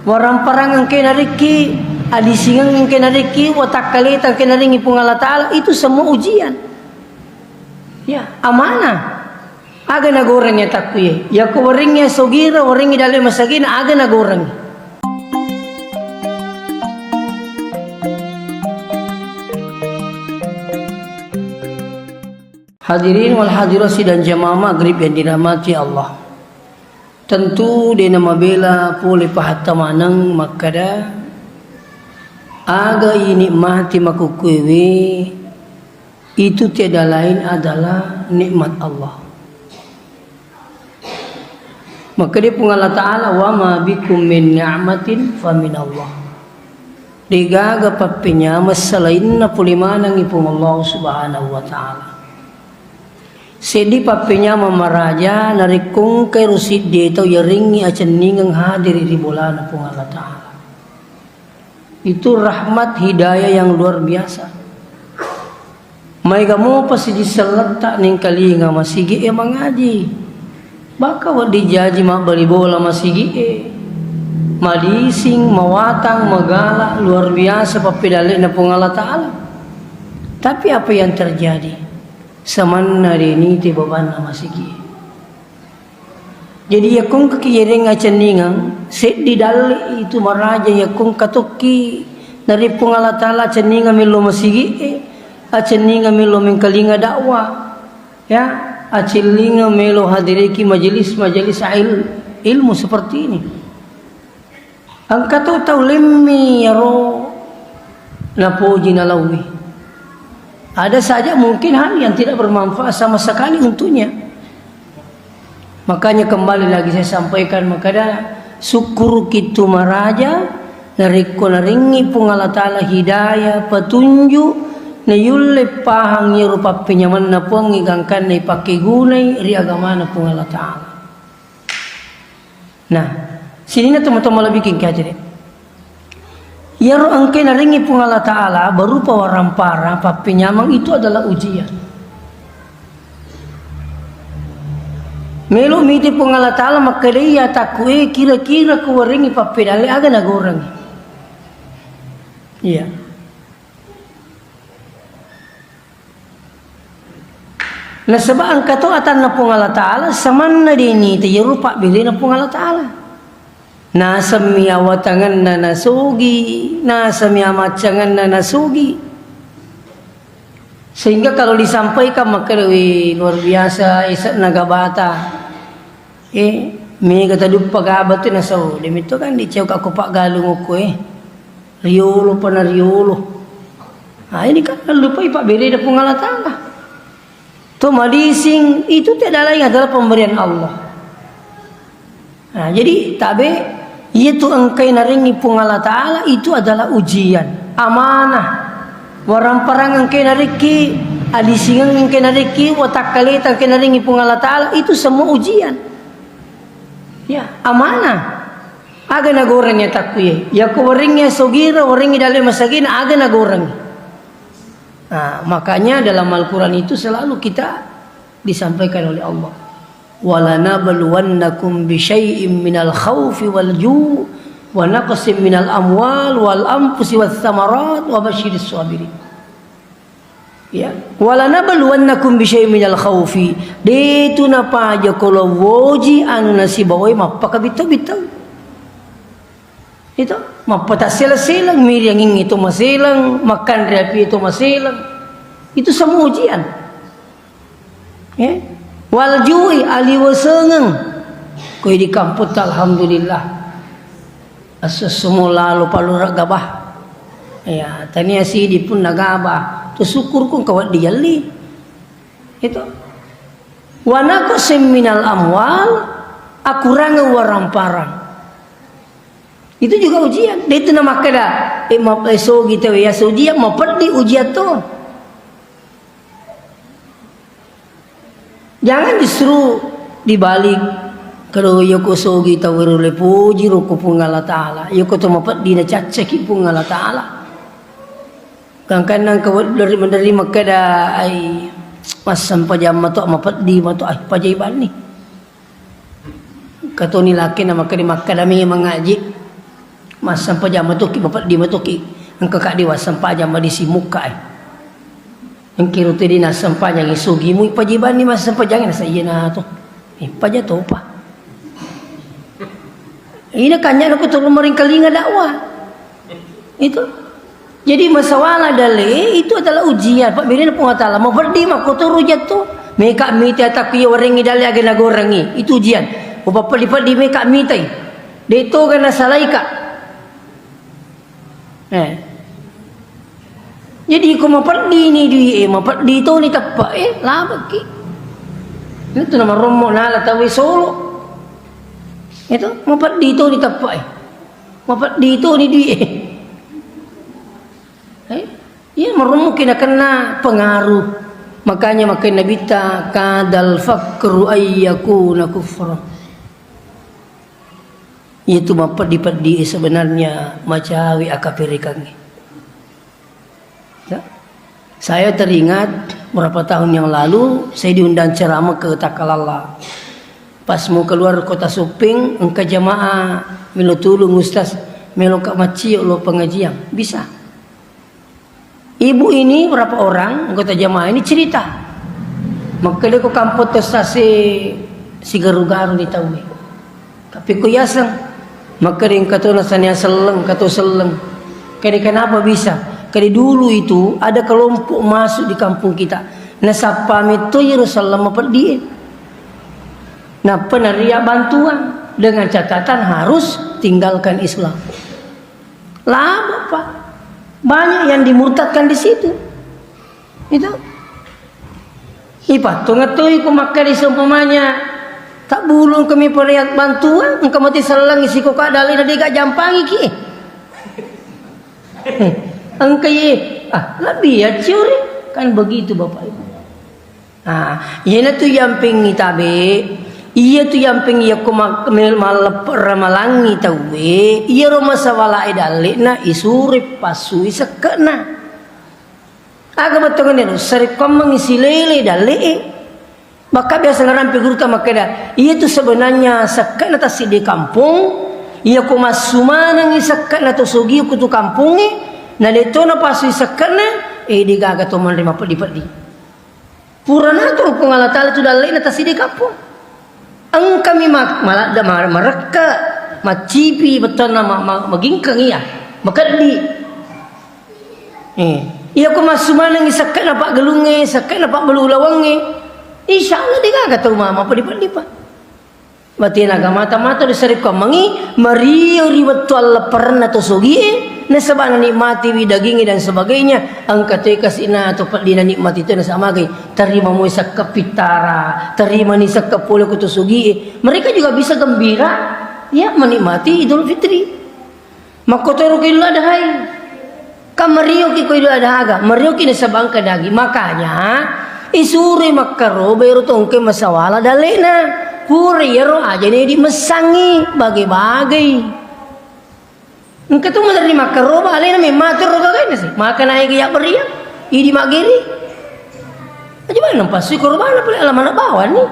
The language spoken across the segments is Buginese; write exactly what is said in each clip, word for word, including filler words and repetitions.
Waramparang engke narekki, adisingeng engke narekki, watakkaleta engke narengi Puang Allah Ta'ala, itu semua ujian. Ya, amanah. Aga nagoreng ya takkuye. Yako warengngi sogira, warengngi dalle masagina, aga nagoreng. Hadirin wal hadirat sidang jamaah maghrib yang dirahmati Allah. Tentu de namabela pole pahatta maneng makkada, aga inikmati makukkuewe itu tiada lain adalah nikmat Allah. Makkeda Puang Allah Ta'ala, "Wa ma bikum min ni'matin fa minallah." Degaga pappenyameng selainna pole manengngi Puang Allah Subhanahu wa Ta'ala. Seddi pappenyameng maraja narekko engkai ro siddi tau yarengngi acenningeng hadiri ri bolana Puang Allah Ta'ala. Itu rahmat hidayah yang luar biasa. Maega mopa siji selletta nengkalinga masigi e mangaji. Baka wedding jaji mabbali bola masigi e. Madising, mawatang, magala, luar biasa pappedalle'na Puang Allah Ta'ala. Tapi apa yang terjadi? Samanna de nite babanna masigi e. Jadi, yakko engkaki yereng acenningeng, seddi dalle itu maraja yakko engka tokki narippung Allah Ta'ala acenningeng mello masigi e, acenningeng mello mengkalinga dakwah, ya, acenningeng melo hadiriki majelis-majelis il-, ilmu seperti ini. Engka to tau lemmi iyaro napoji nalauwi. Ada saja mungkin hal yang tidak bermanfaat sama sekali untuknya. Makanya kembali lagi saya sampaikan, makada sukkuruki tu maraja narekko narengngi Puang Allah Ta'ala hidayah, petunjuk, nayulle pahang iyaro pappenyamenna Puangnge gangkanna ipakkegunai ri agamana Puang Allah Ta'ala. Nah, sininna tomatoa malebbi engka hadir. Iyaro engkae narengngi Puang Allah Ta'ala berupa waramparang, pappenyameng itu adalah ujian. Melo mite Puang Allah Ta'ala makkeda iya takku e kira-kira ko warengngi pappedalle aga nagorengngi. Iya. Nasaba engka to atanna Puang Allah Ta'ala, samanna de nita iyaro pabbelena Puang Allah Ta'ala. Nasemmi awatangenna nasugi, nasemmi amaccangenna nasugi. Sehingga kalau disampaikan makkeda, "Wih, luar biasa ese'na gabata." Eh, mega taduppa gaba tu nasau, demi tu kan dicau ka ko paggalung ko e. Riolo pa na riolo. Nah, ini kan lupai pabbelena Puang Allah Ta'ala. To madising itu tiada lain adalah pemberian Allah. Nah, jadi tabe, iya tu engkai narengngi Puang Allah Ta'ala itu adalah ujian, amanah. Waramparang engkai narekki, adisingeng engkai narekki, watakkaleta engkai narengngi Puang Allah Ta'ala itu semua ujian. Ya, amanah. Aga nagoreng ya takku ye. Yako warengngi sogira, warengngi dalle masagina, aga nagoreng. Nah, makanya dalam Al-Quran itu selalu kita disampaikan oleh Allah. "Walanabluwannakum bisyai'im minal khaufi wal ju' wa naqsim minal amwal wal anfusi was samarat wa basyiris sabirin." Ya, "Walanabluwannakum bisyai'im minal khaufi." De tu napaja ko lo woji anu nasibawai mappakabittau-bittau. Itu mappatassela-selang, mirianging itu maselang, makanre api itu maselang. Itu semua ujian. Ya. Wal ju'i, aliwesengeng. Koi di kamputta, alhamdulillah. Esso-esso mo lalo palura gabah. Ya, tania sidi pun nagabah. Tu syukur ku engka wedding yelli. Itu. Wa naqsim minal amwal, akurangeng waramparang. Itu juga ujian. De tu namakkeda, eh, ma-, eh, sogi tau ya ujian, mapeddi ujian to. Jangan justru dibalik. Kalau yoko sogi tau ero le puji ro ko Puang Allah Ta'ala. Yoko to mapeddi na caccaki Puang Allah Ta'ala. Gangkanna engka we-, dari, dari makkeda, ai, massempajang mato, mapeddi mato, ai, pajai banni. Katoni laki na makkeda, makkeda mi mangaji. Massempajang matoki, mapeddi matoki. Engka ka di wassempajang madisi mukka e. Engkiro tedi nassempajang isogi mu ipajibanni massempajang nasa iyana to. Ipaja topa. Ina kanya nako tolong maringkalinga dakwah. Itu. Jadi masalah dalle itu adalah ujian. Pak Birin Puang Taala mau peddi mako turu jatto. Meka mita takku iya warengi dalle aga nagorengi. Itu ujian. Upapeddi-peddi meka mitai. Deto gana salaika. Eh. Jadi ko mapeddini dui e, mapeddi toni teppa e, labeki. Itu nama rommo nala tawi solo. Itu mapeddi toni teppa e. Mapeddi toni dui e. Eh? Iya marommo kena kena pengaruh. Makanya makai Nabitta kadal fakru ayyakuna kufra. Itu mapeddi-peddi sebenarnya macawe akapirikangnge. Ya. Saya teringat berapa tahun yang lalu saya diundang ceramah ke Takalala. Pas mau keluar kota Suping, engka jamaah melo tulung ustaz, melo ka maccio lo pengajian. Bisa. Ibu ini berapa orang anggota jamaah ini cerita. Makkeda ko kampung to sase sigaru-garu ni tauwe. Tapi ko yaseng, makkeda engka to nasania selleng, engka to selleng. Kade kenapa bisa? Kade dulu itu ada kelompok masuk di kampung kita. Nasappa metto yero selleng mapeddie. Nappa naria bantuan dengan catatan harus tinggalkan Islam. Lama, Pak. Banyak yang dimurtadkan di situ. Itu. Ipattonga toi ko makkeda seumpamanya tabbulung kami pariat bantuan, engka mati sellengi sikoka dalena dega jampangi ki. Engka ye, ah, lebih ya ciuri. Kan begitu Bapak Ibu. Nah, iyanatu yampingngi tabe, iyatu yamping yakko ma-, mel-, malleppe-, ramalangngi tauwe, iyaro masawalae dalle'na isure passui sekke'na. Aga bettuanna ro, sarekkuammengngi silele dalle'e. Maka biasa narampe gurutta makkeda, iyatu sebenarnya sekke'na tassiddi kampong, iyako massumanengngi sekke'na to sogi ko tu kampongnge, na de'to napasui sekke'na, eh, degaga to manre mapeddi-peddi. Purana tu Puang Allah Taala tu dalle'na tassiddi kampong. Engkami ma-, maladda ma-, marekka, maccipi, bettuanna ma-, ma-, magingkang iya, makeddi. Eh, iya ko massumanengngi sekke'na paggalungnge, sekke'na pabbalu ulawengnge, insya Allah degaga tau mama peddi-peddi, Pak. Batena aga mata-mata disarekkuammengngi, mario ri wettu allepperenna to sogie, nasaba nanikmatiwi dagingnge dan sebagainya, engka toi kasi'na to peddina nikmati to nasaba magai, tarima moi sekka pittara, tarimani sekka pole ko to sogie. Mereka juga bisa gembira, ya, menikmati Idul Fitri. Makkotoro ko Idul Adhai. Kan marioki ko Idul Adha aga, marioki nasaba engka daging. Makanya isuroi makkaroba ero tongke masawala dalle'na. Pura iyaro aja ne dimessangi, bage-bagei. Engka tu maderri makkaroba alena memmatur ro gagaina sih. Maka naik ya beria, idi maggeri. Aja mana pasui korobana pole alamana bawani.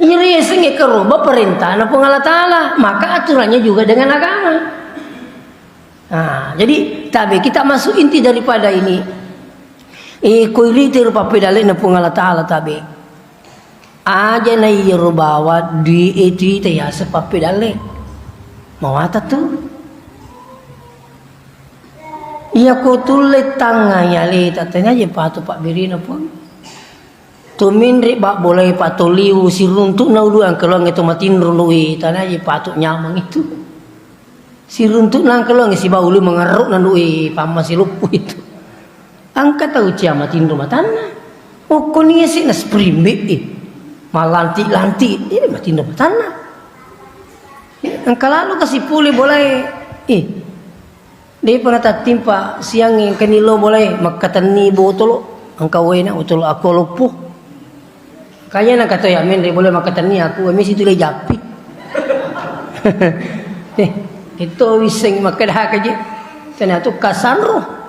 Iyaro yasengnge karoba perintahna Puang Allah Taala, maka aturannya juga dengan agama. Nah, jadi tabe kita masuk inti daripada ini. Eh, ko iriti ro pappedalle'na Puang Allah Taala tabe. Aja na iyaro bawa dui e tu ita yaseng pappedalle. Mawata tu. Iya ko tulle tangnga yale tatanya je patu pabbirina Puang. Tuminri babbolai patoliu siruntu'na ulu angkeloangnge to matinro lui tanaji patu nyameng itu. Siruntu'na angkeloangnge sibawa ulu mangerru'na lui pamma siluppu itu. Engka tau cia matinro matanna. Okkoni isi na spring bed e. Malanti-lanti, ini matinro matanna. Engka lalu kasi pule bolai. Eh, De'pa natattimpa siangnge engkani lo bolae, makkatenni botolo, engka waena botolo akko loppo. Kanya na katoya menre bolae makkatenni aku, mesi tu le jappi. Eh, itu wisseng makkeda kaje. Tena tu kasanro.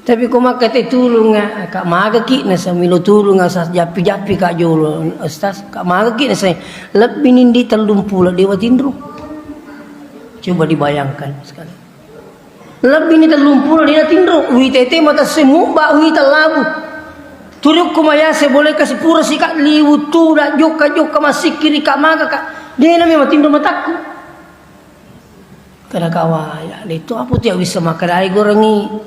Tapi ko makkate tulunga, ka magaki nasa milo tulunga sa jappi-jappi ka jolo, Ustaz, ka magaki nasa lebbi nindi tellumpulo dewa tinro. Coba dibayangkan sekali. Lebbi ni tellumpulo de' natinro, wita tette mata semu, ba wita labu. Turukku mayase boleh kasi pura sika liwu tu, da jokka-jokka massikkiri ka maga ka. De' nami matinro matakku. Kada kawaya, de' tu apa tu ya wissa makkedai gorengi.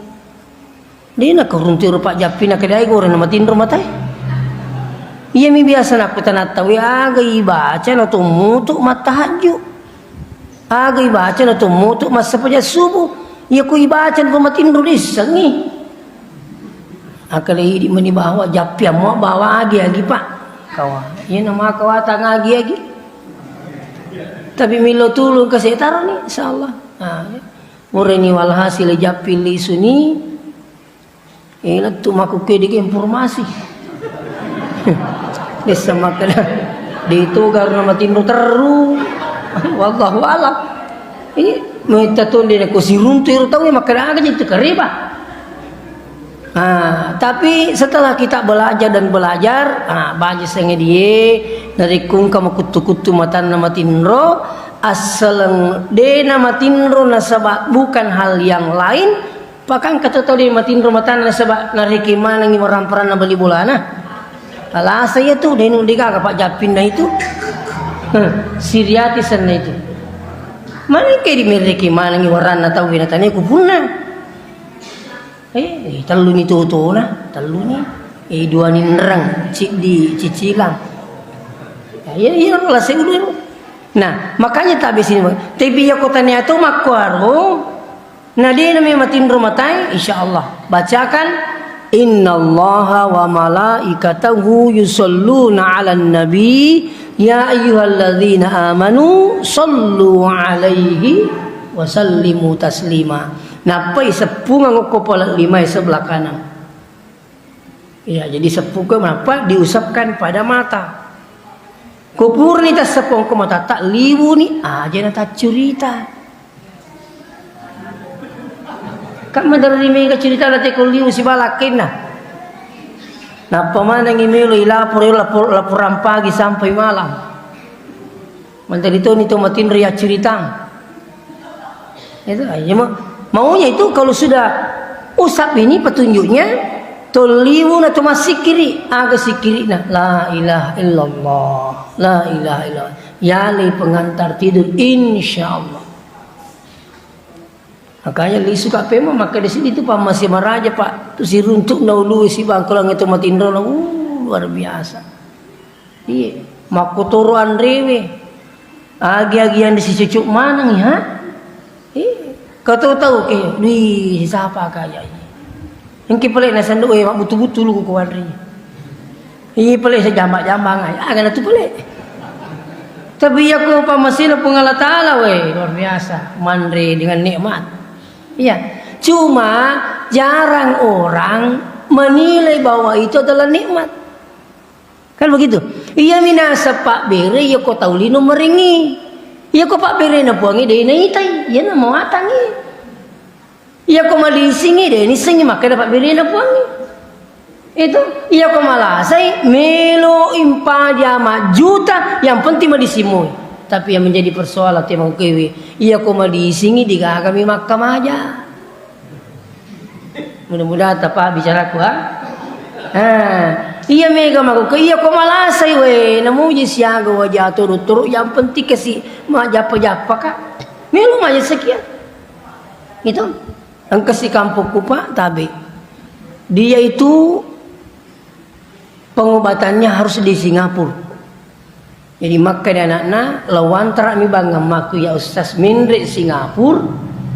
De' nakaruntu ero pajjappi, nakedai goreng namatinro matae. Iyami biasa nakkutana tauwe, aga ibaca natommutu mattahajju. Aga ibaca natommutu massapajang subuh. Iya ko ibaca namatinro dissengngi. Akkeda idi' meni bawa jappiammu bawa agi-agi, Pak. Kawa. Iya nama kawa tang agi-agi. Tapi milo tulung ke setaro ni, insyaallah. Nah, ya. Purani walhasil jappi lisuni, eh, lettu makkukkuwe dege informasi. Dessa makkeda, de' to garuna matinro terru. Wallahu alam. Ini metta to de' ko siruntu ero tauwe makkeda aga jadi tu kareba. Ah, tapi setelah kita belajar dan belajar, ah, baca sengedie, narekko engka makuttu-kuttu matanna matinro, assaleng de' namatinro nasaba bukan hal yang lain, pakang kata tau de' matinro matanna nasaba narekeng manengngi waramparanna bali bolana. Alasa iya tu, de' nu degaga pajjappinna itu. Heh, siriati senna itu. Manengka idi' merekeng manengngi waranna tauwe natania ku punna. Eh, eh, telluni totona, telluni. Eh, duani nreng, ciddi cicilang. Ya, iya, iya, ro lase ulu ero. Nah, makanya tabe sini, tapi iya ko tania to makkuaro, na de' nami matinro matae, insyaallah. Bacakan, "Innallaha wa malaikatahu yusalluna 'alan nabi, ya ayyuhalladzina amanu sallu 'alaihi wa sallimu taslima." Nappai seppungeng okko pole limae sebelah kanan. Iya, jadi seppuke nappa diusapkan pada mata. Ko purani tasseppung ko matatta, liwuni aja nataccurita. Kan maderri mega curita nate ko liwu sibawa lakkenna. Nappa manengngi melo ilapor, lapor, laporan pagi sampai malam. Menteri toni to matinro yaccuritang. Itu, ah, iya, ma-, maunya itu kalau sudah usap ini petunjuknya, to liwu na to massikkiri, aga sikkirina, la ilaha illallah, la ilaha illallah. Yale pengantar tidur, insyaallah. Makanya lisu ka pemang, maka di sini tu pammasé maraja, Pak. Tu siruntu'na ulu si bangkulang itu matinrona, uh, luar biasa. Iya, makkotoro anrewe. Agi-agian disicucuk maneng, ha? Iya. Kau tahu-tahu ke, wih, siapa kaya ini? Engki pale nasendu, eh, mabbutu-butu lu ku kuanri. Iya pale sejambak-jambang ai. Aga natu pale. Tapi iya ko pammasena Puang Allah Taala, weh, luar biasa. Manre dengan nikmat. Iya. Cuma jarang orang menilai bahwa itu adalah nikmat. Kan begitu? Iya minasa pabbere, iya ko tau lino merengi. Iya ko pabberena Puangnge de naitai, iya na mawatangi. Iya ko malisingi, de nissengi makkeda pabberena Puangnge. Itu, iya ko malasai, melo impaja majjuta, yang penting malisimoi. Tapi yang menjadi persoalan te mangkewe, iya ko malisingi, digagami makkamaja. Mudah-mudahan tapa bicaraku, ha? Ha, iya mega mako, iya ko malasai, we, namuji siaga waja turu-turu, yang penting kasi majappa-jappa ka. Melo maja sekian. Itu. Engkasi kampokku, Pak, tabe. Dia itu pengobatannya harus di Singapura. Jadi, makkeda anakna, "Lao antara mi bang ammakku ya Ustaz, minre Singapura,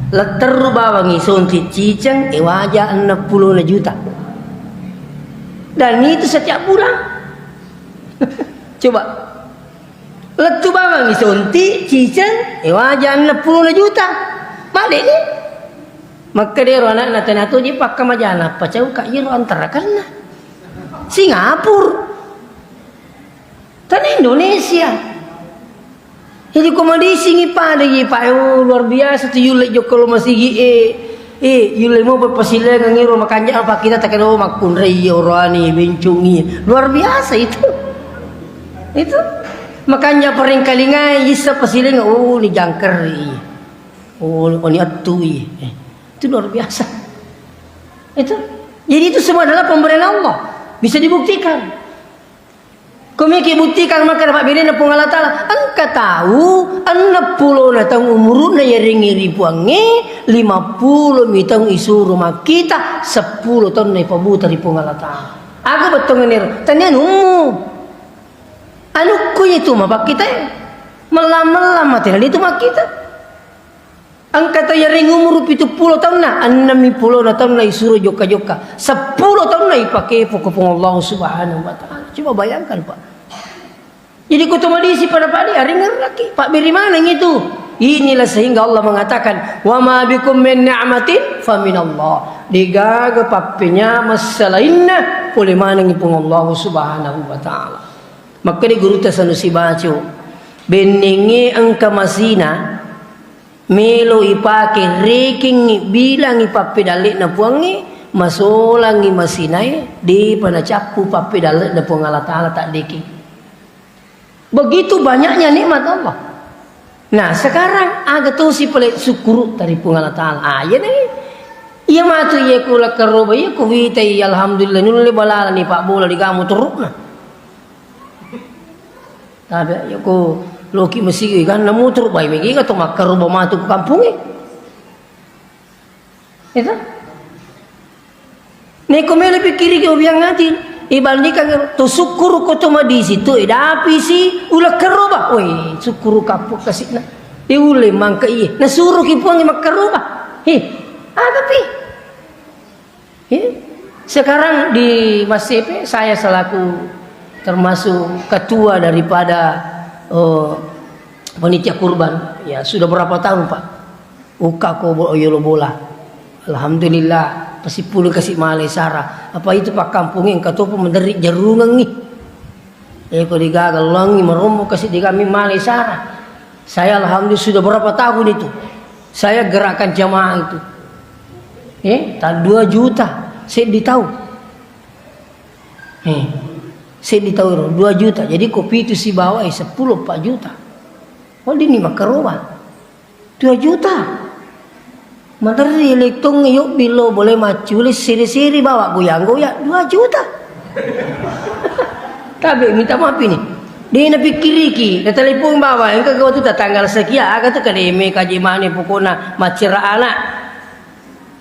letteru bawangi sonti ciceng, e waja enneng puluh juta." Dan itu setiap bulan. Coba. Lettu bawang isonti, ciceng, e waja enneng puluh juta. Male ni. Makkedero anakna, "Tena toji pakkamajana, pacau ka iro antarakanna. Singapura. Tena Indonesia." Jadi ko madisingi pada ji, Pak, oh, luar biasa tu yulle jokka lo masigi, eh. Eh, yulle mo pasilengeng iro makanja apa kita tak ada makkunrai oroani bencungi. Luar biasa itu. Itu makanja parengkalingai issa pasilengeng, oh, ni jangkeri. Oh, oni attui. Eh, itu luar biasa. Itu. Jadi itu semua adalah pemberian Allah. Bisa dibuktikan. Komiki buktikan maka dapat bedena Puang Allah Ta'ala. Engka tau enneng pulona taung umuruna yarengngi ri Puangnge, lima pulo mi taung isuro makkita, seppulo taunna ipabuta ri Puang Allah Ta'ala. Aga bettuanna ero? Tania anummu. Anukku itu mapakkita. Mellang-mellang mate na itu makkita. Engka tau yareng umuru pitu pulo taunna, enneng mi pulona taunna isuro jokka-jokka, seppulo taunna ipake poko Puang Allah Subhanahu wa Ta'ala. Coba bayangkan, Pak. Jadi, ko to madisi pada padi, aringerraki, pabberi maneng itu. Inilah sehingga Allah mengatakan, "Wa ma bikum min ni'matin fa minallah." Degaga pappenyameng selainna, pole manengngi Puang Allah Subhanahu wa Ta'ala. Makkeda gurutta Sanusi Baco, bennengnge engka masina, melo ipake, rekengngi, bilangngi pappedalle'na Puangnge, masolangngi masinae, depa nacappu pappedalle'na Puang Allah Ta'ala taddekeng. Begitu banyaknya nikmat Allah. Nah, sekarang aga tosi pale sukkuru tari Puang Allah Ta'ala. Ah, iya deh. Iya matu iya ku lakkaroba, iya ku witai, alhamdulillah, nulle balalani pabbola di gamu turukna. Tabe, iya ko loki masigi ganna mutur, bai megi ka to makkaroba matu ku kampungnge. Itu? Neko melo pikkiriki obiang ati, ibandingkan to sukkuru ko to madisi tu, idapisi ulakkaroba. Woi, sukkuru kappu kasikna. Iule mangka iye. Nasuruki Puang makkaroba. He, aga pi? He? Sekarang di Masepe, saya selaku termasuk ketua daripada, eh, panitia kurban. Ya, sudah berapa tahun, Pak? Ukka ko bo-, yolo bola. Alhamdulillah, pasippuleng kasi malai sara. Apa itu pakkampungeng katopa menderri jarungengngi. Eh, ko digaga langi marommo kasi digami malai sara. Saya alhamdulillah sudah berapa tahun itu. Saya gerakan jamaah itu. Eh, ta dua juta, seddi tau. Eh, seddi tau ro, dua juta. Jadi ko pitu sibawa, eh, seppulo, empat juta. Oh, dini makkaroba. Dua juta. Maderri lettong yobbi lo boleh maccule siri-siri bawa goyang-goyang dua juta. Tapi minta maaf ini. Dia napikkiriki, na telepon bawa, engka kau tu tanggal sekian, aga tu kademe kaji mane pokona maccera anak.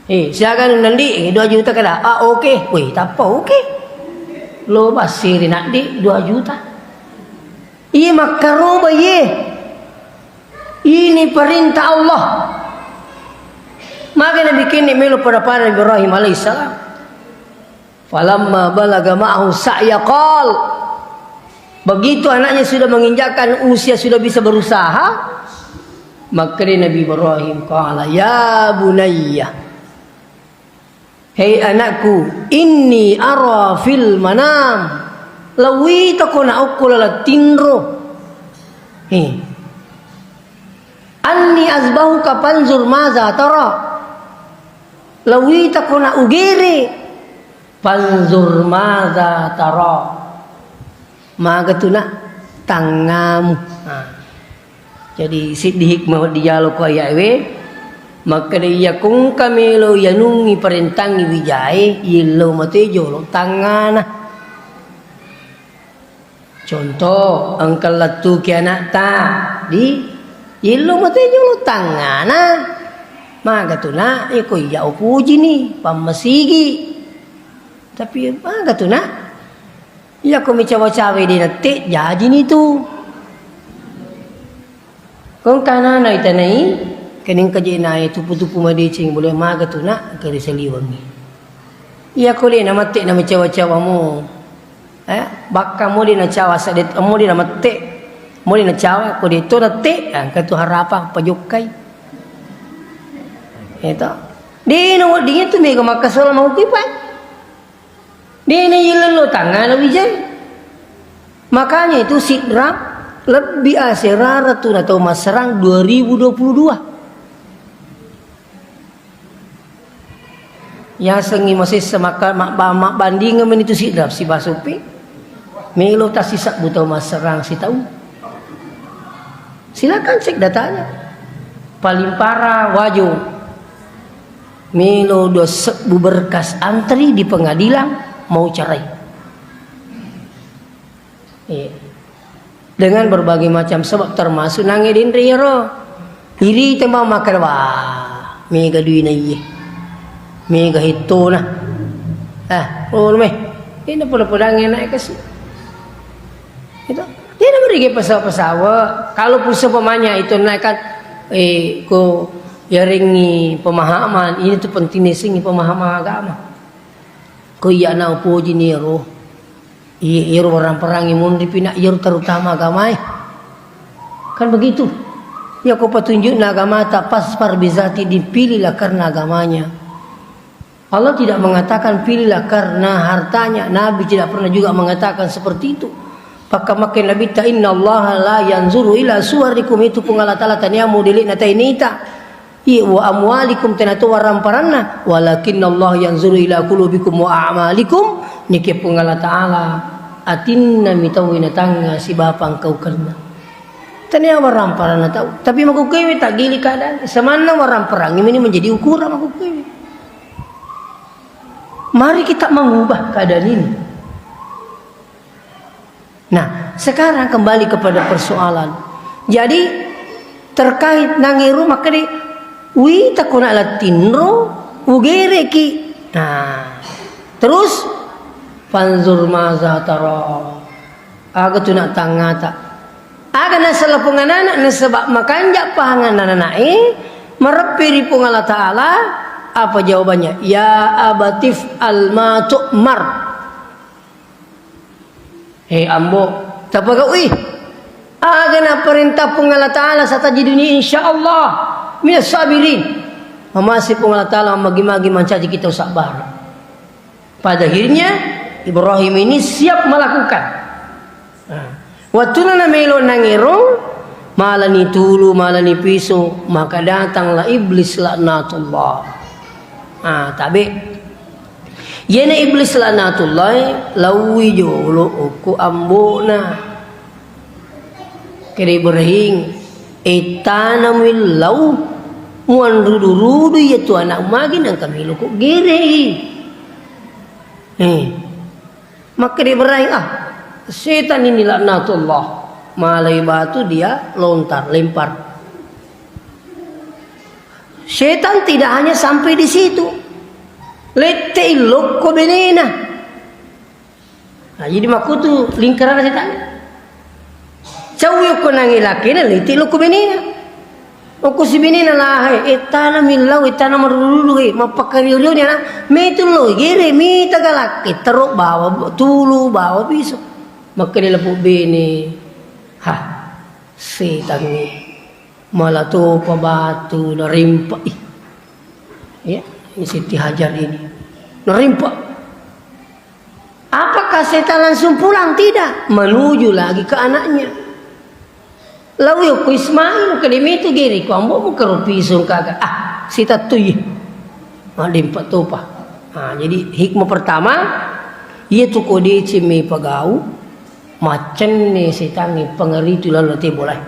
Eh, siaga nandi, eh, dua juta kada. Ah, oke. Weh, tappa oke. Lo basiri naddi dua juta. Iye makkaroba iye. Ini perintah Allah. Maka Nabi kini melo pada-pada Ibrahim alaihissalam. Falamma balaga ma'ahu sa'ya qal. Begitu anaknya sudah menginjakkan usia, sudah bisa berusaha, maka dia Nabi Ibrahim qala, "Ya bunayya." Hei anakku, inni ara fil manam. Lawitako na okko laleng tinro. He. Anni azbahuka fanzur maza tara. Lawitako na ugere. Fanzur maza tara. Maga tu nak tangngamu. Nah. Jadi, siddi hikmah wedding jalo ko aya'e we, makkeda iya kongka melo iyanungi parentangngi wijae, yello mate jolo tangngana. Contoh, engka lettuki anakta, di yello mate jolo tangngana. Maga tu nak, iko iya upujini, pammasigi. Tapi maga tu nak, iya ko micawa-cawa de nette, jajini tu. Kong kanana itanai, kening kajena e tupu-tupu madeceng, boleh maga tu nak, keri saliwengi. Iya ko de namette na micawa-cawa mo. Eh, bakka mo de nacawa sadet, mo de namette. Mo de nacawa, ko de to nette, engka tu harapang pajokkai. Eto. De na wedding tu mega makkasola mau kipai. Dena yello tangngana wijai. Makanya itu Sidrap lebbi aserara tu natau masserang dua ribu dua puluh dua. Yasengngi masessa maka mabba-, mabbandingeng meni tu Sidrap sibawa Soppeng. Melo tasisebbu tau masserang sitaung. Silakan cek datanya. Paling parah Wajo. Melo dua sebbu berkas antri di pengadilan mau cerai. Iya. Dengan berbagai macam sebab, termasuk nange denre iyaro. Iri tembang makan, wah, mega duina iye. Mega hettona. Ah, oh, meh. Ini poda-podange naik kasi. Itu. Dia nak beri pasawa-pasawa. Kalau pun seumpamanya itu naik kan, eh, ko yarengi pemahaman, ini tuh pentingnya sing pemahaman agama. Ko iya na upoji ni ro. Iya, iyaro warang perangi munri pina, iyaro terutama agamae. Kan begitu. Ya, ko petunjukna agamata, fasfar bizati din, pilihlah karena agamanya. Allah tidak mengatakan pilihlah karena hartanya. Nabi tidak pernah juga mengatakan seperti itu. Pakka makke Nabi ta, "Inna Allah la yanzuru ila suwarikum," itu Puang Allah Ta'ala tania modelekna tainita. Iya, "Wa amwalikum," tena to waramparanna, "walakinnallaha yanzuru ila qulubikum wa a'malikum," nike Puang Allah Ta'ala atinna mi tau ina tangnga sibawa pangkaukenna. Tania waramparanna tau, tapi makukkewe tak gili keadaan. Semanna waramparang ini menjadi ukuran makukkewe. Mari kita mengubah keadaan ini. Nah, sekarang kembali kepada persoalan. Jadi, terkait nangeru makkeda, "Wita kona lattinro, ugereki." Nah, terus, "Fanzur maza tara." Aga tu nak tangata. Aga nasala Puang anak, nasaba makanja pahang anak-anak e, mareppi ri Puang Allah Ta'ala, apa jawabannya? "Ya abatif alma tu'mar." He ambo, tapagaui. Aga naparentah Puang Allah Ta'ala, satajiduni insyaallah minas sabirin. Mamase Puang Allah Ta'ala magi-magi mancaji kita usabar. Pada akhirnya, Ibrahim ini siap melakukan. Nah, wattuna namelo nangero, malani tulu, malani piso, maka datanglah iblis laknatullah. Ah, tabe. Iyena iblis laknatullah, lawi jolo okko ambona. Kede Ibrahim, "Ettanami lau, muanrudu-rudu iya tu anak magi nangka melo ko gerei." Eh. Makkeda Ibrahim, "Ah, setan ini laknatullah." Malai batu dia lontar, lempar. Setan tidak hanya sampai di situ. Lette lokko benena. Nah, jadi makkutu lingkaran setan. Cawi okko nangi lakena, lette lokko benena. Okko si benena lahai, eh, tana millau, eh, tana marulu-lulu, eh, mappakario-rio ni anak, metu lo, gere, mita galak, eh, taro bawa tulu, bawa piso. Makkeda lepu bene, "Hah, setan ni, mala topa batu narimpa." Ih. Ya, ini Siti Hajar ini. Narimpa. Apakah setan langsung pulang? Tidak. Menuju lagi ke anaknya. Lau yokko Ismail, kedemi itu giri, ko ambo muka rupi sungkaga. Ah, sita tui. Madempa topa. Ah, jadi hikmah pertama, iya tu ko deceng me pagau, macenne setangnge pangaritu lalu te boleh.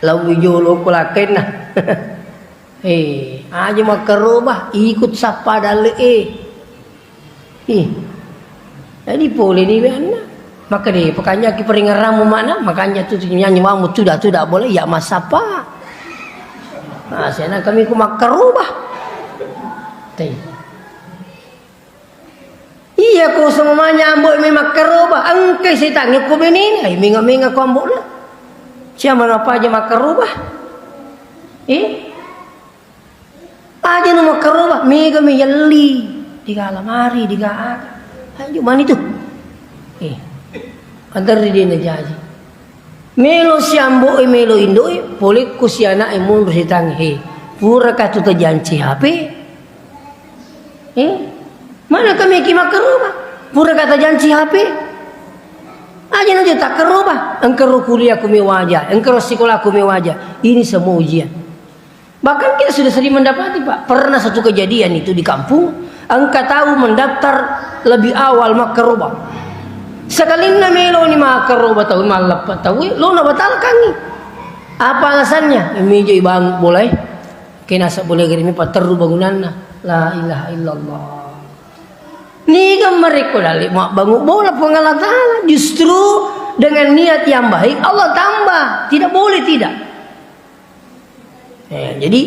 Lau jolo ko lakenna. Eh, aja makkaroba, ikut sappa dalle, eh. Ih. Jadi pole ni anna. Maka de, pakanja ki peringarammu mana, makanja tu nyanyi mamu tuda-tuda boleh, ya masapa. Nah, sana kami ku makkaroba. Tei. Iya, ko semamanya ambo me makkaroba, engkai setangnge ko benena, ai menga-menga ko ambo na. Siapa apa aja makkaroba? Eh? Aja nu makkaroba, mega me yelli. Diga lamari, diga aga. Ayo mani tu. Eh. Antar dia na jaji. Melo si ambo'e, melo indo'e, polekko si ana'e monro setangnge, he. Puraka tu tajanci H P? Eh? Mana kami ki makkaroba? Puraka tajanci H P? Aja na jo takkaroba. Engkaro kuliah ku mewaja, engkaro sekolah ku mewaja. Ini semua ujian. Bahkan kita sudah sering mendapati, Pak. Pernah satu kejadian itu di kampung, engka tau mendaftar lebih awal makkaroba. Sekalinna meloni makkaroba tau, malleppa tau, lo na batalkangi. Apa alasannya? Mijo ibangun bolae. Kena asa bola geri'mi paterru bangunanna. La ilaha illallah. Niga marekko dalle mabbangung bola Puang Allah Ta'ala. Justru dengan niat yang baik Allah tambah. Tidak boleh tidak. Eh, jadi,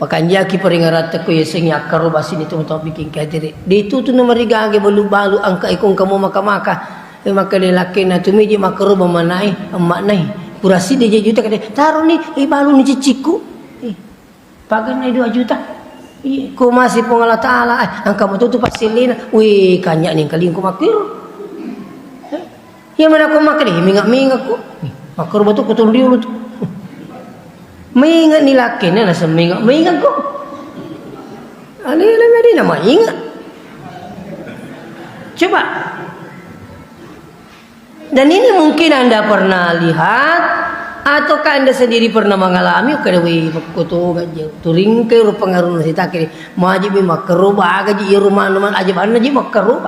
pakanjaki peringaratta ko yasengnge akkaroba sini tu tau bikin katere. De itu tu nomor riga age balu-balu angka ikong kamu maka-maka. Eh, maka de lakkena tu meji makkaroba manai, emak nai. Pura sidi je juta kade, "Taro ni, eh, balu ni cicikku." Eh, paganna dua juta. Iya, ko masih Puang Allah Ta'ala, eh, angka betul tu pasillina. Wih, kanyak ni kali ko makkiro. Eh, Iya mana ko makkeda, "Ih, minga-minga ko." Ih, makkoro batu ko tuli ulu tu. Minga ni lakkena nasa minga-minga ko. Alena medi nama inga. Coba. Dan ini mungkin Anda pernah lihat ataukah Anda sendiri pernah mengalami, kada wei makkoto gaje. Turingkai ro pengaruh sitake. Maji mi makkoro bagaji iya rumah numan aja banna ji makkoro.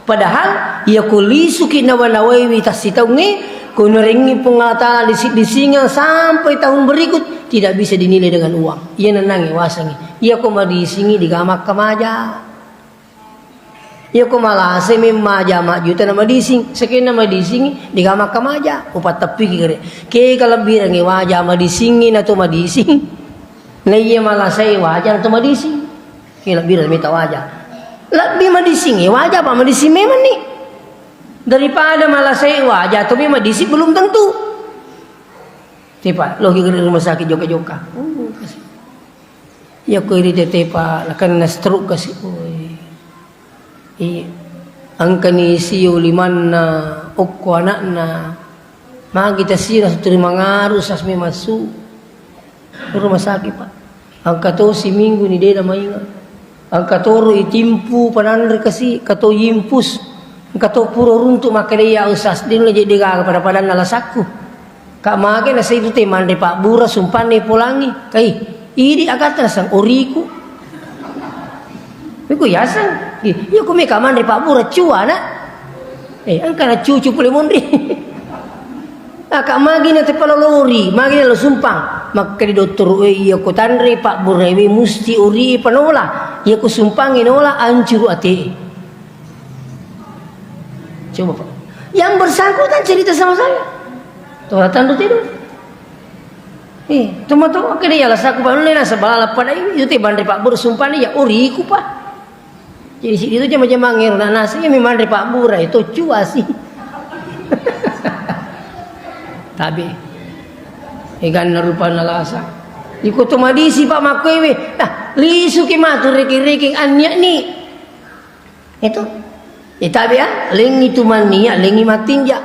Padahal, iya ko lisuki nawa-nawaiwi tassitaungnge, ko narengngi Puang Allah Ta'ala disi-, disingeng sampai tahun berikut, tidak bisa dinilai dengan uang. Iya nanangnge wasengnge. Iya ko madisingi digamakka maja. Iya ko malase memmaja majjuta na madising, sekenna madisingi digamakka maja. Upatteppiki gere. Ke kalebbirengnge waja madisingi na to madising. Na iya malasai waja na to madising. Ke lebbi mita waja. Lebbi madising, eh, waja apa madising memang ni. Daripada malasai waja, tapi madising belum tentu. Tipa, logi ke rumah sakit joka-joka. Oh, kasih. Ya ko iri tete pa, lakanna stroke kasih. Oi. Iya. Engkani sio limanna, okko anakna. Magi tasira suturi mangaru sasmi massu. Rumah sakit, Pak. Engka to siminggu ni dena mainga. Engka toro itimpu pananre kasi, engka to yimpus. Engka to puro runtu makkeda iya usas dinu je degaga pada-padanna lasakku. Kak mage na saitu te manre pabbura sumpanne polangi. Kai, idi agatta nasang oriku. Iku yaseng. Iya ku meka manre pabbura cuana. Eh, engka na cucu pole monri. Aka magi na tepalolori, magi na lo sumpang. Makkeda dottoro, "Eh, iya ko tanre pabbura we musti ori panola. Iya ko sumpangi nola ancuru ate." Coba, Pak. Yang bersangkutan cerita sama saya. Tora tandu tidur. Eh, toma to, oke deh, ya lasaku panulle na sebala pada itu te banre pabbura sumpani ya oriku, Pak. Jadi si itu jama-jama ngero na nasi ya memang re pabbura itu cuasi. Tabe. Eganna rupanna lasa. Iko to madisi, Pak, makkoewe. Nah, lisu ki matu riki-riki anniak ni. Itu. Itabe ya, lengi tu manniak, lengi matinja.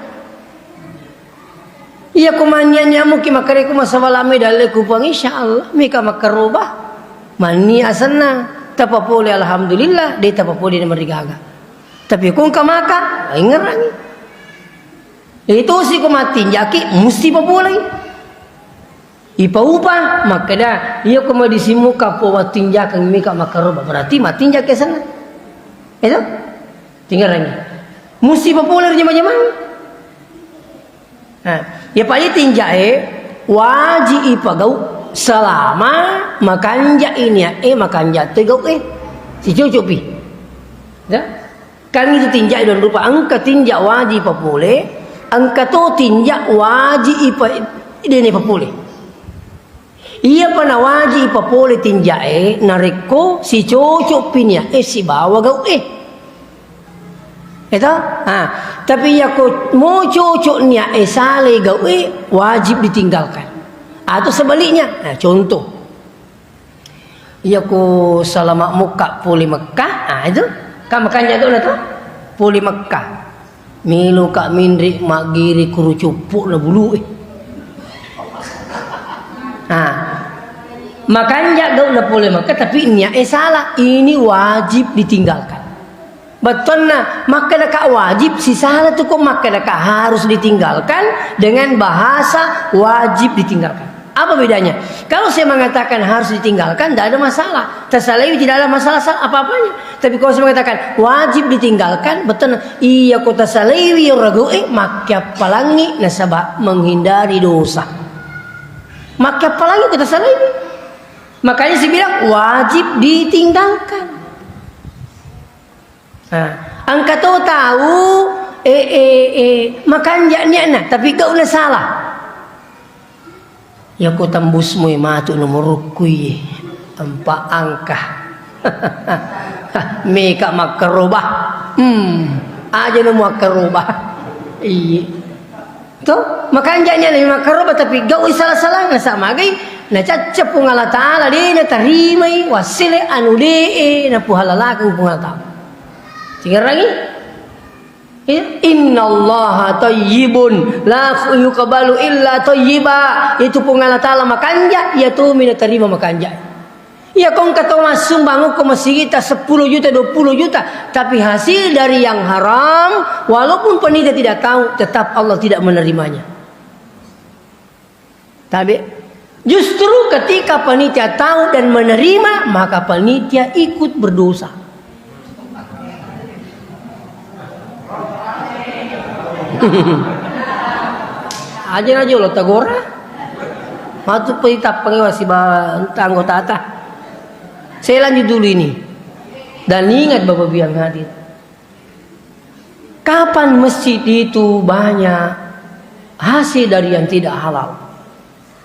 Iya ko manniak-niak muki makkareku masabalame dalle ku Puang, insya Allah meka makkaroba. Manni asenna, tapapole alhamdulillah, de tapapole na marigaga. Tapi ko engka maka, ingerangi. Itu si ko matinjaki, musti papolei. Ipaupa, makkeda, iya ko madisimmu kappo wattinjakeng mika makkaroba, berarti mattinjaki asenna. Itu? Tingerangi. Musti papolei ri jama-jamang. Nah, ya paja tinjae waji ipagau selama makanja iniae, makanja te gau e. Si cocok pi. Ya? Kan itu tinja don rupa, engka tinja waji papole, engka to tinja waji ipa dene papole. Iyapa nawaji ipapole tinjae narekko sicocok pi niae sibawa gau e. Eto? Ha, tapi iyako mo cocok niae salai gau e, wajib ditinggalkan. Atau sebaliknya, nah, contoh. Iyako salama mokka pole Mekkah, ah, itu. Kan makanja gauna to? Pole Mekkah. Meloka minri maggiri kuru cuppu na bulu e. Ah. Makanja gauna pole Mekkah, tapi niat e salah. Ini wajib ditinggalkan. Bettuanna, makkedaka wajib, sisala tu ko makkedaka harus ditinggalkan dengan bahasa wajib ditinggalkan. Apa bedanya? Kalau saya mengatakan harus ditinggalkan, tidak ada masalah. Tasalaiwi tidak ada masalah sa-, apa-apanya. Tapi kalau saya mengatakan wajib ditinggalkan, bettuanna, iya ko tasalaiwi ragu e, makkiappalangi nasaba menghindari dosa. Makke appalangi kita salah ini. Makanya saya bilang wajib ditinggalkan. Nah, engka to tau, eh, eh, eh, makanja niatna, tapi gau'na salah. Yako tambusmu matu nomorukku iye, empat angka. Meka makkaroba. Hmm, aja nemu makkaroba. Iye. To, makanja niatna makkaroba tapi gau'i salah-salah, nasa magai, nacacca Puang Allah Ta'ala, de' natarimai, wassele anu de'e, napuhalalakeng Puang Allah Ta'ala. Tingerangi? Iya. Innallaha thayyibun, la yuqbalu illa thayyiba. Itu Puang Allah Ta'ala makanja, iya tomi natarima makanja. Iya, ko engka tau massumbang ko masigitta sepuluh juta, dua puluh juta, tapi hasil dari yang haram, walaupun panitia tidak tahu, tetap Allah tidak menerimanya. Tabe? Justru ketika panitia tahu dan menerima, maka panitia ikut berdosa. Aja na jolo tagora. Matu pe tappangi wasiba anggotata. Saya lanjut dulu ini. Dan ingat Bapak Ibu yang hadir, kapan masjid itu banyak hasil dari yang tidak halal,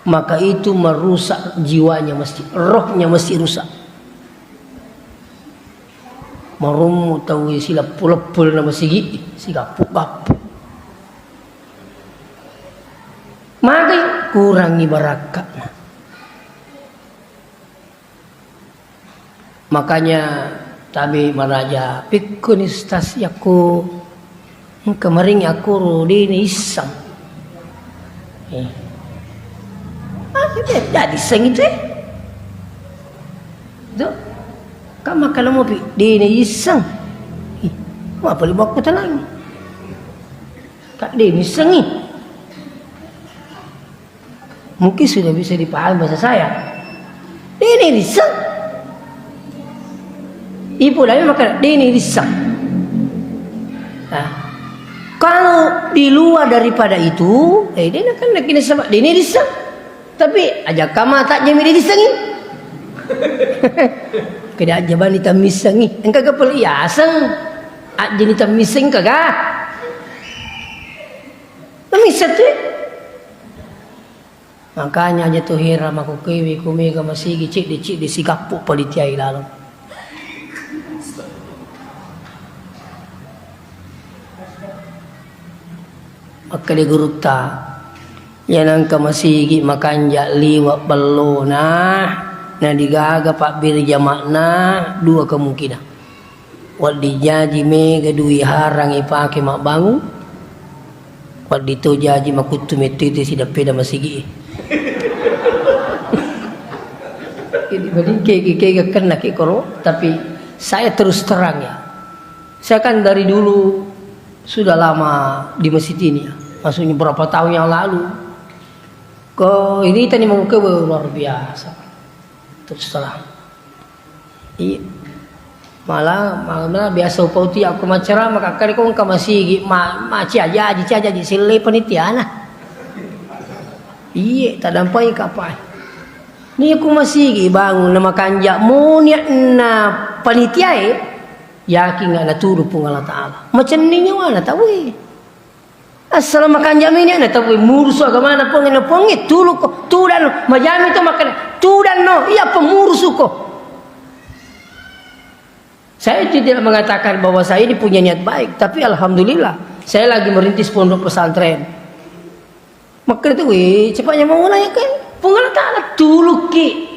maka itu merusak jiwanya masjid, rohnya masjid rusak. Marummu tau sileppu-leppu na masigi, sigappu-gappu. Magai kurangi barakka'na. Makanya tabe maraja, pikkuni stas yakko engka maring akkoro de' naisseng. Eh. Ah, jadi, jadi seng itu, eh. Itu. Kan makkeda mopi, de' naisseng. Ih, mapa li makkutanangi? Kak de' naissengi. Mungkin sudah bisa dipahami bahasa saya. De' naisseng. Ibu lagi makan, de' naisseng. Nah, kalau di luar daripada itu, eh, de' nakan nakini sama, de' naisseng. Tapi aja kama tak jami de' naissengi. Kada aja bani tamissengi. Engka kepel iaseng. Ajini tamissengi kaga. Namisseng tu. Makanya aja tu hera makukewe ku mega masigi cedde-cedde sigappu panitia i laleng. Makkeda gurutta, iya nengka masigi makanja liwe bellona, na digaga pabbere jama'na, dua kemungkinan. Wedding jaji mega dui harang ipake mabbangung, wedding to jaji makuttu metto itu sideppeda masigi. Jadi, wedding kege-kege kenna ki koro, tapi saya terus terang ya. Saya kan dari dulu sudah lama di masjid ini ya. Maksudnya berapa tahun yang lalu. Ko ini tadi mau ke luar biasa. Terus terang. Iya. Malah, malah biasa upauti aku macerama, kakkari ko engka masigi, ma-, ma-, ciajaji, ciajaji, sille panitiana. Iye, tadampai kapai. Ni ku masigi bangun na makanja moniak na panitiae, yakin nggak natudu Puang Allah Ta'ala. Macenning nyawana tauwe. Assala makanjami ni na tau murusu agamana Puangnge na Puangnge, tuluko, tudanno, majami to makkeda, tudanno, iya pemurusuko. Saya tidak mengatakan bahwa saya ini punya niat baik, tapi alhamdulillah, saya lagi merintis pondok pesantren. Makkeda tu, weh, cepatnya mau mulai kan? Puang Allah Ta'ala tuluki.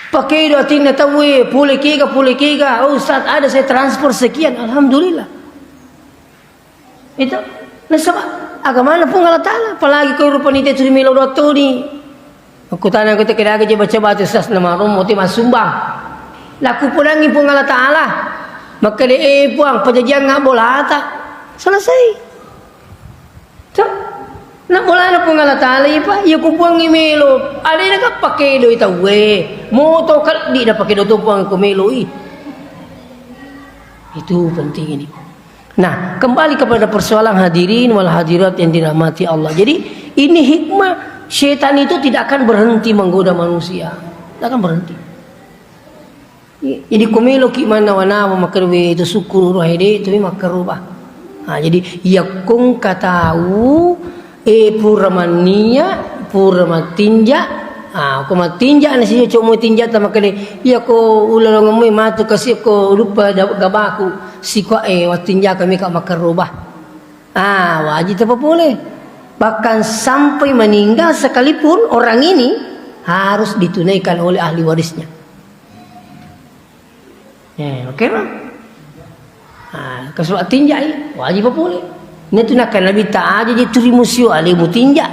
Pakedo atinna tauwe, pole kega, pole kega. Oh, Ustaz, ada saya transfer sekian, alhamdulillah. Itu, nasaba agamana Puang Allah Ta'ala, apalagi ko rupa nite tuli melo doa toni. Aku tanya kita kira aja baca batu sas nama romo ti masumbang. Laku pudangi Puang Allah Ta'ala. Makkeda, eh, Puang, pajajiang bolata. Selesai. Tuh. Na bolana Puang Allah Ta'ala, iya, Pak. Iya ku Puang melo. Alena ka pakedo i tauwe. Moto kaddi na pakedo to Puang ko melo i. Itu penting ini. Nah, kembali kepada persoalan hadirin wal hadirat yang dirahmati Allah. Jadi, ini hikmah Setan itu tidak akan berhenti menggoda manusia. Tidak akan berhenti. Jadi, ko meloki mannawa-nawa, makkedae itu syukur, rohe de' itu makkaroba. Nah, jadi, iya ko engka tau, eh, pura mannia, pura mattinja. Ah, ko mattinja na si cocok mo tinja ta makkeda, iya ko ulalongeng moi matu kasi ko lupa da-, gabaku, sikuae wattinja kami ka makkaroba. Ah, wajib tapapole. Bahkan sampai meninggal sekalipun orang ini harus ditunaikan oleh ahli warisnya. Eh, oke, Bang? Ah, kesuat tinjai, wajib papole. Ini tu nakkan Nabi ta aja je turi musio ale mutinja.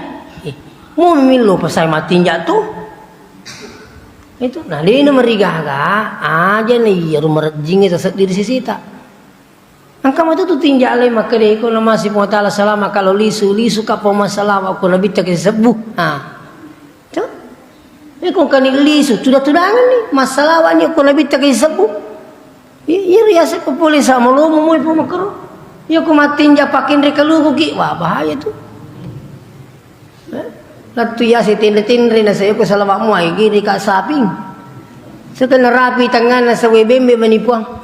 Eh, mu mimillo pasal matinja tu. Itu, nah, dena marigaga, aja na iya rumah rejingi taseddiri sisita. Engka matu tu tinja alai makkeda, iko na masi Puang Taala salama, kalau lisu, lisu ka pau masalama, ko nabitta ke sebbu. Ha. Tu. Iko kani lisu, tuda-tudangan ni, masalama ni ko nabitta ke sebbu. I-, iya riasa ko pole sama lomo mo ipo makkero. Iya ko mattinja pakinre kaluku ki, wah bahaya tu. Eh? Lettu yase tenre-tenre na sayo ko salawat muai giri ka saping. Sekenna rapi tangana sawe bembe manipuang.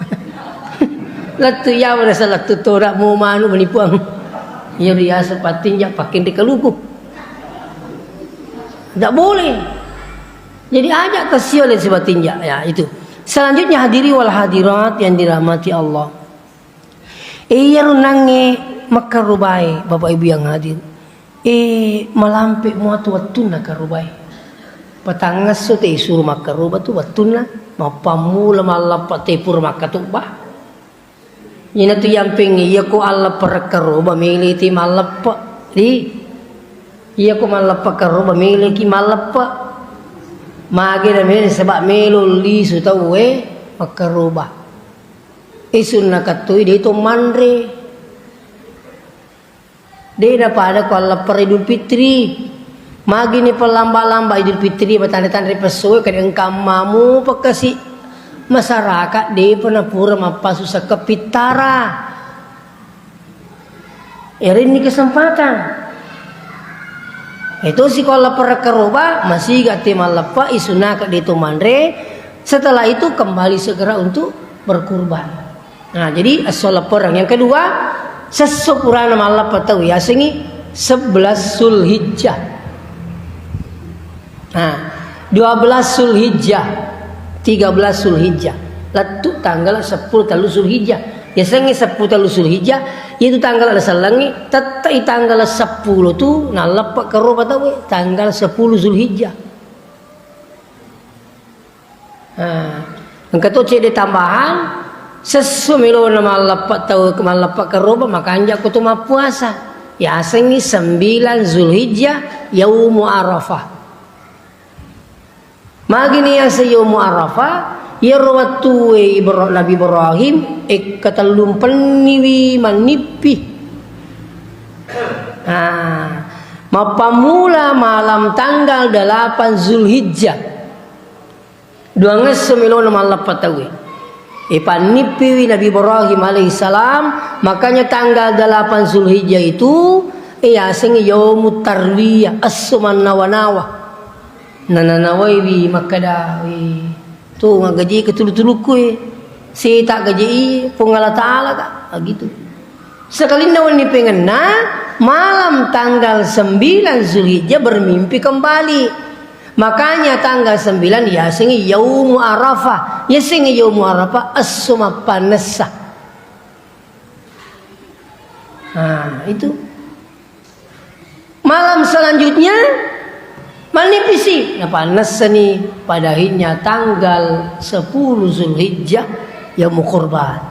Lettu yawa na salettu tora mo manu manipuang. Iya riasa pattinja pakinre kaluku. Tidak boleh. Jadi ajak tasio le sibatinja. Ya, itu. Selanjutnya hadiri wal hadirat yang dirahmati Allah. Eh, iyaro nangnge makkarobae, Bapak Ibu yang hadir. Eh, malampe muatu wettunna karobae. Patangngesso te isuru makkaroba tu wettunna, mappammula malleppa te pura makkatobba. Ina tu yampeng iya ko alleppa karoba mele te malleppa. Ri. Iya ko malleppa karoba mele ki malleppa. Mage na mele sebab melo lisu tauwe makkaroba. Isunna kattoi de to manre. De na pada ko alleppara Idul Fitri. Magini pellamba-lamba Idul Fitri, matanre-tanre pessoe, kade engka ammamu pekkasi masyarakat, de pernah pura mappasu sekkepittara. Erenni kesempatan. Itu sikola perekkaroba, masiga te malleppa, isunaka de to manre. Setelah itu kembali segera untuk berkurban. Nah, jadi esso leppereng. Yang kedua, sesso purana malleppa tau yasengi sebelas Zulhijjah. Nah, dua belas Zulhijjah, tiga belas Zulhijjah. Lettu tanggal seppulo tellu Zulhijjah. Yasengnge seppulo tellu Zulhijjah, itu tanggal ada sellengnge, tettai tanggal seppulo tu nalleppa karoba tauwe, tanggal seppulo Zulhijjah. Nah, engka to cedde tambahan, sesso melona malleppa tau, malleppa karoba, makanja ko to mappuasa. Yasengngi sembilan Zulhijjah, Yaumu Arafah. Magini yaseng Yaumu Arafah, iyaro wettue Ibra-, Nabi Ibrahim, ekkatellumpenniwi mannippi. Nah, mappammula malam tanggal delapan Zulhijjah. Duangesso melona malleppa tauwe. Ipannippiwi Nabi Ibrahim alaihissalam, makanya tanggal delapan Zulhijjah itu, eh, yasengngi Yaumut Tarwiyah, esso mannawa-nawa. Nananawaiwi makkeda, "Wih, tu ngagaji ketulu-tulukku, eh. Sita gaji Puang Allah Ta'ala, Kak." Ah, gitu. Sekalinna wenni pengenna, malam tanggal sembilan Zulhijjah bermimpi kembali. Makanya tanggal sembilan yasengngi Yaumu Arafah. Yasengngi Yaumu Arafah, esso mappannessa. Nah, itu. Malam selanjutnya, manipisi. Napannessani pada akhirnya tanggal sepuluh Zulhijjah, Yaumu Kurban.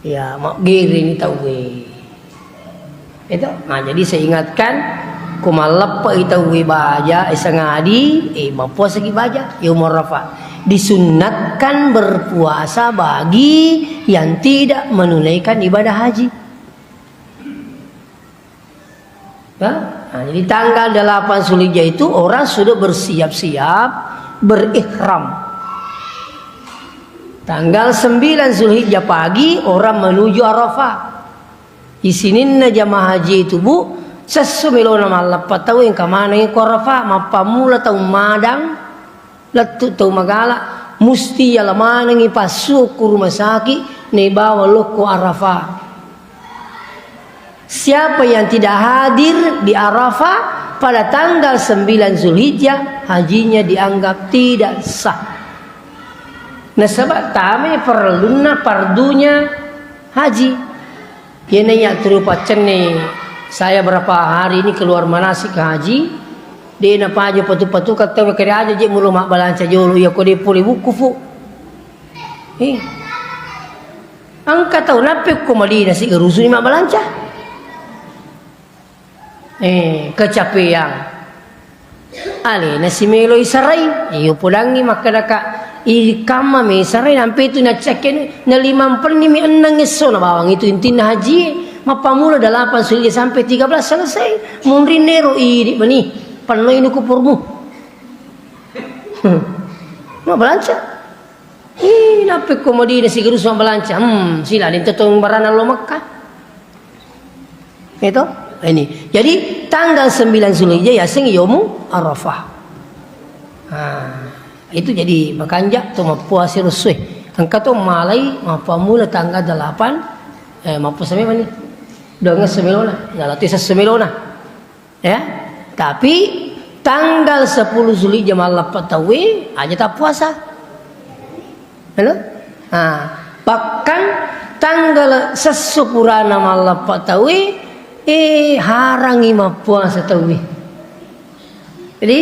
Ya, maggere ni tauwe. Itu, nah, jadi saya ingatkan, ko malleppa i tauwe baja, eh, sangadi, eh, mappuasa ki baja, Yaumu Arafah. Disunnatkan berpuasa bagi yang tidak menunaikan ibadah haji. Ya? Nah, jadi tanggal delapan Zulhijjah itu orang sudah bersiap-siap, berihram. Tanggal sembilan Zulhijjah pagi orang menuju Arafah. Isininna jamaah haji itu, Bu, Sesso melona malleppa tau engka manengngi ko Arafah, mappammula tau madang, lettu tau magala, musti yala manengngi passu ko rumah sakit, nebawa lokko Arafah. Siapa yang tidak hadir di Arafah pada tanggal sembilan Zulhijjah, hajinya dianggap tidak sah. Nasaba tame parellunna, pardunya haji. Iyana iya turu paccenni, saya berapa hari ini keluar manasik haji, de napaja patu-patu, kata kere aja je mulo mabbalanca jolo, iya ko de pole wukufu. Eh. Engka tau nappe ko Madinah sigarusuni mabbalanca. Eh, kecapean. Alena si melo isarai. Iyo podangngi makkedaka, i kamma me isarai, nampe tu naccakke na limampenni mi enneng esso na bawang itu intinna haji. Mappamula delapan Zulhijjah sampai tiga belas selesai. Munrinna ero idi bani. Pennoi nu kupormu. Mabbalanca. Ih, nappe ko Madinah sigarusu mabbalanca. Hmm, sila ni tetong barana lo Mekah. Itu? Ini. Jadi tanggal sembilan Zulhijjah yaseng yomu Arafah. Nah, itu jadi makanja to mappuasa rusue. Engka to malai mappamula tanggal delapan, eh, mappuasa memang ni. Dengan semelona, nalati semelona. Ya, tapi tanggal sepuluh Zulhijjah malleppa tauwe aja tappuasa. Halo? Nah, bahkan tanggal sesso purana malleppa tauwe, eh, harangi mappuasa tauwe. Jadi,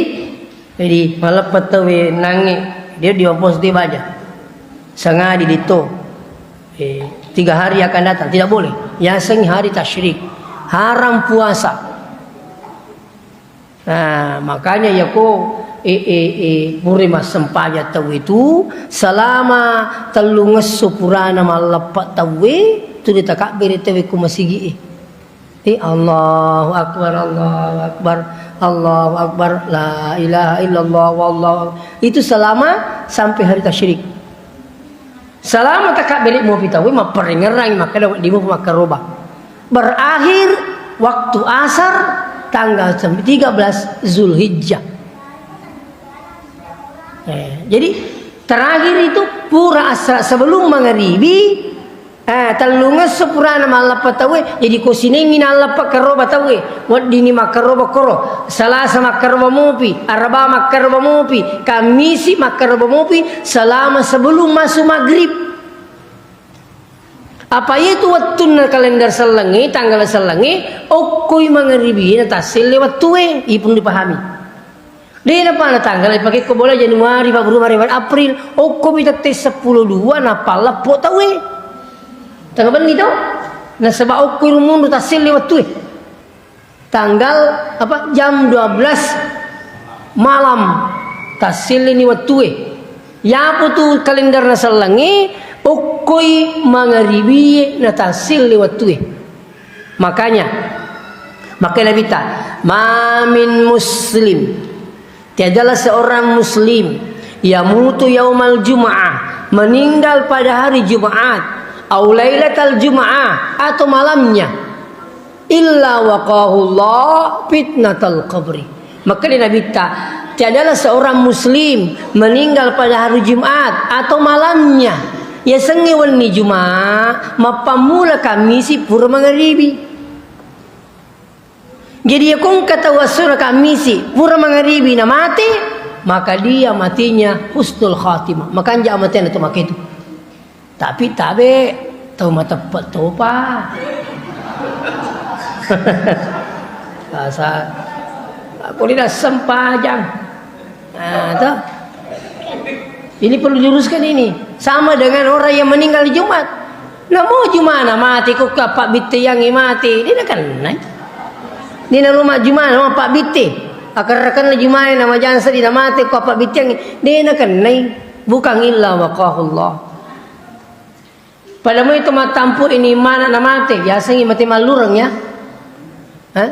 jadi malleppa tauwe nange dia di opos di baja. Sangadi dito. Eh, tiga hari akan datang, tidak boleh. Yaseng hari tasyrik. Haram puasa. Nah, makanya yako, eh, eh, eh, pura massempajang tau itu selama tellungesso purana malleppa tauwe, tu ditakabbere tauwe ku masigi e. Eh, Allahu Akbar, Allahu Akbar, Allahu Akbar, la ilaha illallah, wallahu Akbar. Itu selama sampai hari tasyrik. Selama takabbere mopi tauwe, mapparengngerangi makkeda wedding mopi makkaroba. Berakhir waktu asar tanggal tiga belas Zulhijjah. Eh, jadi terakhir itu pura asar sebelum mangaribi, eh, tellungesso purana malleppa tauwe, jadi ko sinengngi nalleppa karoba tauwe, weddinni makkaroba koro, Salasa makkaroba mopi, Araba makkaroba mopi, Kammisi makkaroba mopi selama sebelum masuk maghrib. Apa itu wettunna kalender sellengnge, tanggal sellengnge, okkoi mangaribi na tasselle wettue, ipun dipahami. De napana tanggal ipake ko bola Januari, Februari, Maret, April, okkopi tette seppulo dua nappa leppo tauwe. Tanggal benni tau? Nasaba okkoi rumunru tasselle wettue. Tanggal apa? Jam dua belas malam tasselleni wettue. Yapo tu kalenderna sellengnge okkoi mangaribie na tasselle wettue. Makanya, makanya Nabitta, "Ma min muslim," tiadalah seorang muslim, "yamutu yaumal jum'ah," meninggal pada hari Jumat, "au lailatal jum'ah," atau malamnya, "illa waqahullah fitnatal qabri." Makkeda Nabitta, tiadalah seorang muslim meninggal pada hari Jumat atau malamnya, yasengnge wenni Juma, mappammula Kammisi pura mangaribi. Jadi, yakongka tau essona Kammisi pura mangaribi na mate, maka dia matinya husnul khatimah. Makanja amatenna tu maketu. Tapi tabe tau mateppe topa. Asa, aku tidak sempajang. Nah, toh. Ini perlu diluruskan ini. Sama dengan orang yang meninggal di Jumat. Namo Jumana mati, kok apa bitte yang mati? Dia nak kena. Dia nak rumah Jumana, rumah Pak Bitte. Akan rekan Jumana nama jangan sedih nama mati, kok apa bitte yang dia nak kena. Bukan illa waqahullah. Pada mai itu mattampu ini mana na mate, biasanya mate malureng ya. Hah?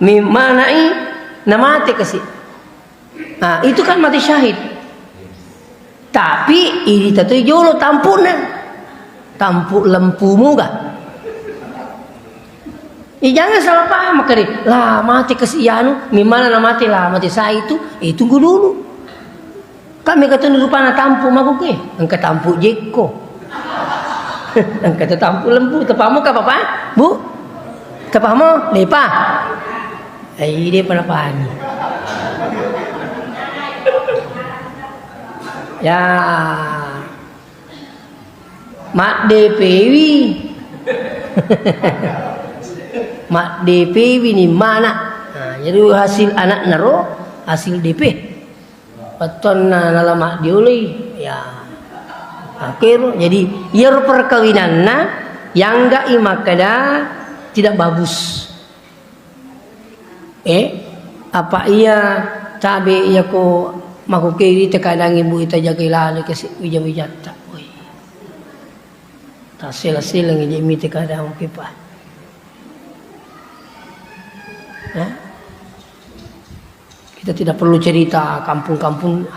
Mi mana i na mate kasi. Nah, itu kan mati syahid. Tapi ini tatoi jolo tampuna. Tampu lempumu ga? Eh, jangan salah paham, makkeda, "Lah, mate kasi anu, mimana na mate, lah, mate sai itu, eh, tunggu dulu." Kan mega tu rupana tampu makuke, engka tampu jekko. Engka tu tampu lembu, tepamo ka, Bapak? Bu? Tepamo? Depa? Eh, ide pada pani. Ya. Maddepewi. Maddepewi ni mana. Nah, jadi hasil anakna ro, hasil D P. Wettuanna nala maddioloi, ya. Akhir, jadi iyaro perkawinanna yangga'i makkeda tidak bagus. Eh, apa iya tabe iya ko makukewi tekadangi bu ita jagai lale kasi wija-wijatta. Woi. Tasela-selangi je mite kadang oke pa. Ya. Kita tidak perlu cerita kampung-kampung.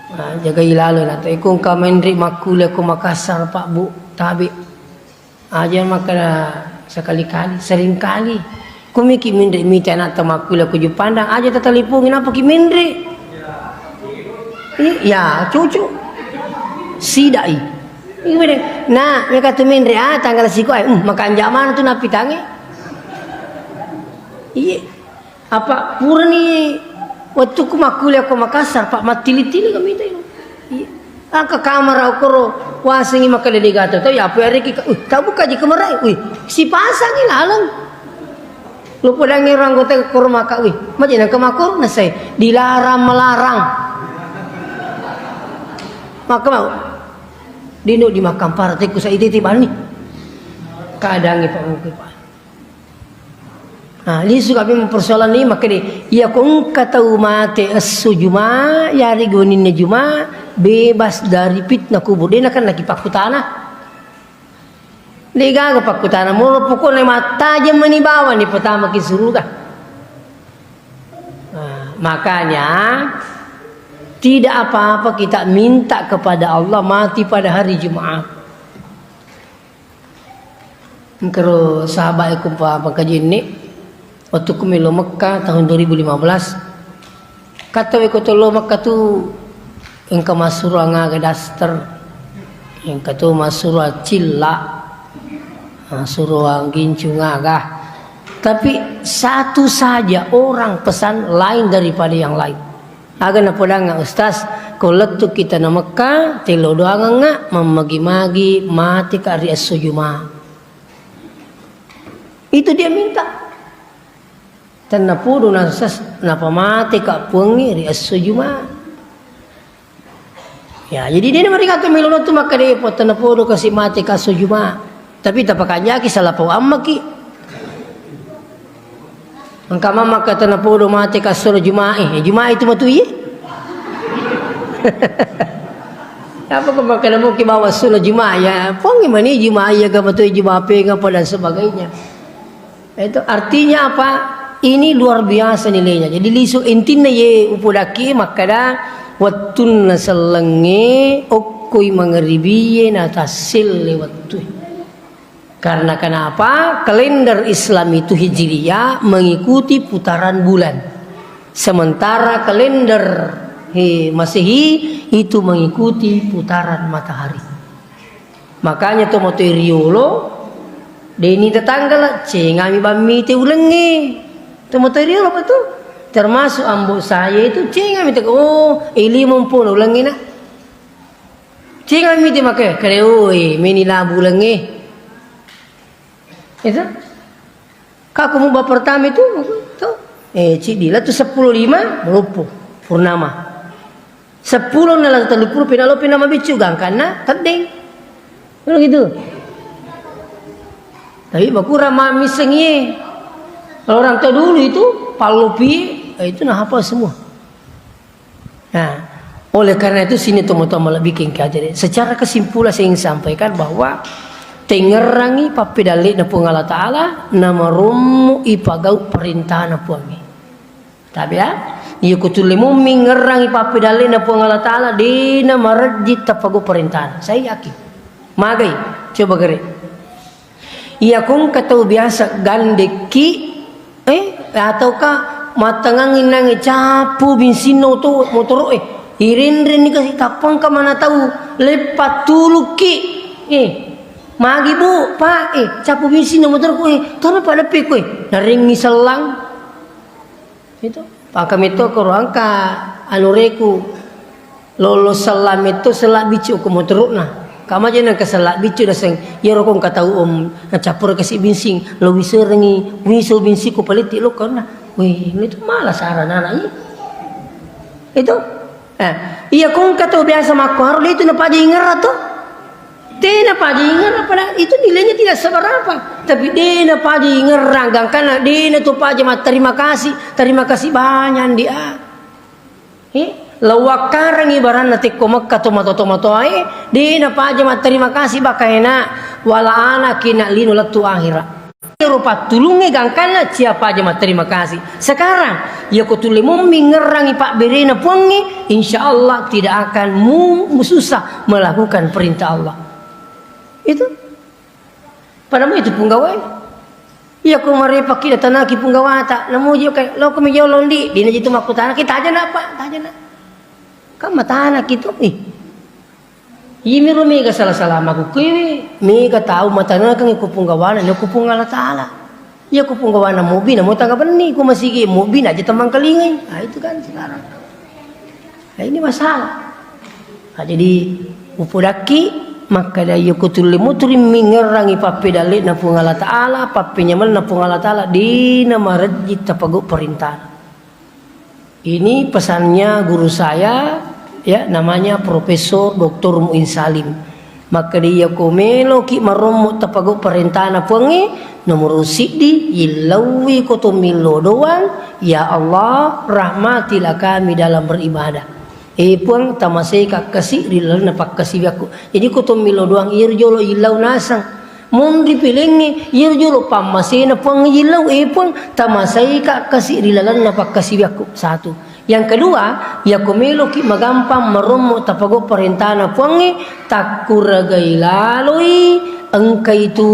Nah, jagai lalo na to. Iko engka menre makkulia ko Makassar, Pak, Bu, tabe. Aja makkeda sekali-kali, seringkali. Ko miki menre mite anatta makkulia ko Juppandang, aja tatalipungi, napa ki menre? I-, ya, cucu. Sidai. Iku bede. Nah, meka tu menre, ah, tanggal siko ai. Hmm, makanja mana tu napitange? Iye. Apa purani wettukku makkulia ko Makassar, Pak, mattili-tili kami itu. Iya. Angka kamar okoro wasengi makkeda de gato tau, ya apa ariki ka, uh, tabuka ji kamar, wih, sipasangi laleng. Lo podangi orang anggota koro maka, wih, maje nang kemakor nasai dilarang melarang. Maka mau dino di makam para teku sai titi bani. Kadangi Pak Muki, Pak. Nah, lisu kami persoalan ini, makanya, iya ko engka tau mate esso Juma, yari goninna Juma, bebas dari fitnah kubur. Dena kan lagi pakkutana. Degaga pakkutana, molo pokoknya mattajeng meni bawang ni pertama ki suruga. Nah, makanya, tidak apa-apa kita minta kepada Allah mati pada hari Jumat. Engkaro sahabat e kumpa pangkajinni, waktu ku melo Mekah tahun dua ribu lima belas, kata weko to lo Mekah tu engka masuro angaga daster, engka tu masuro acilla, masuro anggincu ngaga. Tapi satu saja orang pesan lain daripada yang lain. Aga napodangnga Ustaz, ko lettu kita na Mekka, telo doangengnga, mammagi-magi, mateka ri esso Juma. Itu dia minta. Tennapodo na Ustaz, napamateka Puangnge ri esso Juma. Ya, jadi dia mari kata melo tu makkeda, "Tennapodo kasi mateka esso Juma." Tapi tapakanjaki salah pau ammaki. Engka mamma kata napodo mate ka esso Jumae. Eh, Jumae tu matu iye. Apa ko makkeda muki bawa esso Jumae? Ya, pongi mani Jumae ya ga matu Jumae pe ngapa dan sebagainya. Itu artinya apa? Ini luar biasa nilainya. Jadi lisu intinna ye upodaki makkeda wettunna sellengnge okkoi mangaribiye na tasselle wettue. Karena kenapa? Kalender Islam itu Hijriyah mengikuti putaran bulan. Sementara kalender, he, Masehi itu mengikuti putaran matahari. Makanya tomatoe riolo, deni tetanggala, cengami bammite ulengnge. Tomatoe riolo apa tu? Termasuk ambo saya itu cengami te, oh, eh, lima mpolo ulengnge na. Cengami te make, kare, oi, meni labu ulengnge. Itu. Ka ko muba pertama itu, to? Eh, ciddi, la tu seppulo lima, maloppo, purnama. Seppulo na la telluppulo, pina lo pina mabiccu, gangkanna, teddeng. Kan gitu. Tapi makurang ma misseng iye. Kalau orang tua dulu itu, pallopi, eh, itu nah hafal semua. Nah, oleh karena itu sini teman-teman lebih kengkajari. Secara kesimpulan saya ingin sampaikan bahwa tengngerangi pappedalle'na Puang Allah Ta'ala, namarommo ipagau perintahna Puangnge. Tapi ya, iya kutulle mummi ngerrangi pappedalle'na Puang Allah Ta'ala, dena marejji tapagau perintahna. Saya yakin. Magai, coba gere. Iya kongka tau biasa gandekki, eh, ataukah mattangangi nange cappu binsinna oto motoro, eh, irenrenni kasi tappangka mana tau leppa tulukki, eh, magi bu, pak, eh, cappu binsinna motoro ku, eh, tona pada pe ku, eh, narengi sellang. Itu. Paka metto koro angka anu reku lolo sella metto sella biccu ko motorokna. Kamaja nangka sella biccu naseng iyaro ko engka tau om nacappura kasi binsing lo wiserengi wiso binsing ko paletti lo konna. Wih, ini tu malah sarana anak ini. Itu. Eh, iya ko engka tau biasa makkuaro de tu napaja ingerra to. Tena paja ingerra pada itu nilainya tidak seberapa. Tapi de napaja ingerra gangkana de na tu paja matterima kasih, terima kasih banyak ndi a. Eh, lawakkarangi baranna tekko Mekka to mato-mato ae, de napaja matterima kasih bakaena wala anaki nak lino lettu akhirat. Ero pattulungnge gangkanna cia paja matterima kasih. Sekarang, iya ko tulle mommi ngerrangi pabberena Puangnge, insya Allah tidak akan mu, mu susah melakukan perintah Allah. Itu. Pada mu itu punggawa. Iya ko marepaki natanaki punggawata, namuji kai, lo ko mi jolo ndi, dina jitu makkutana, kita aja napa, taja na. Kan matana kitu, ih. Iyamiro mega sala-sala makkukkuewe, mega tau matanakeng ko punggawana, na ko Puang Allah Taala. Iya ko punggawana mobi, namo tanga benni, ko masigi mobi, naja temangkalingai. Nah, itu kan sekarang. Nah, ini masalah. Nah, jadi, upodakki, makkada iya ko tulle muturi mingerrangi pappedalle'na Puang Allah Taala, pappenyamenna Puang Allah Taala, dina marejji tapagau perintah. Ini pesannya guru saya, ya, namanya Profesor Doktor Muin Salim. Makkeda, iya ko meloki marommo tapagau parentana Puangnge, nomoro siddi, yillauwi ko to millo doang, ya Allah, rahmatilah kami dalam beribadah. Eh Puang, tamasei ka kasi ri lalenna pakkasiwiakku. Jadi ko to millo doang, iyaro jolo yillau naseng. Monri pilengnge, iyaro jolo pammasena Puang yillau, eh Puang, tamasai ka kasi ri lalenna pakkasiwiakku. Satu. Yang kedua, yako meloki magampang marommo tapagau parentana Puangnge, takkuragai laloi engka itu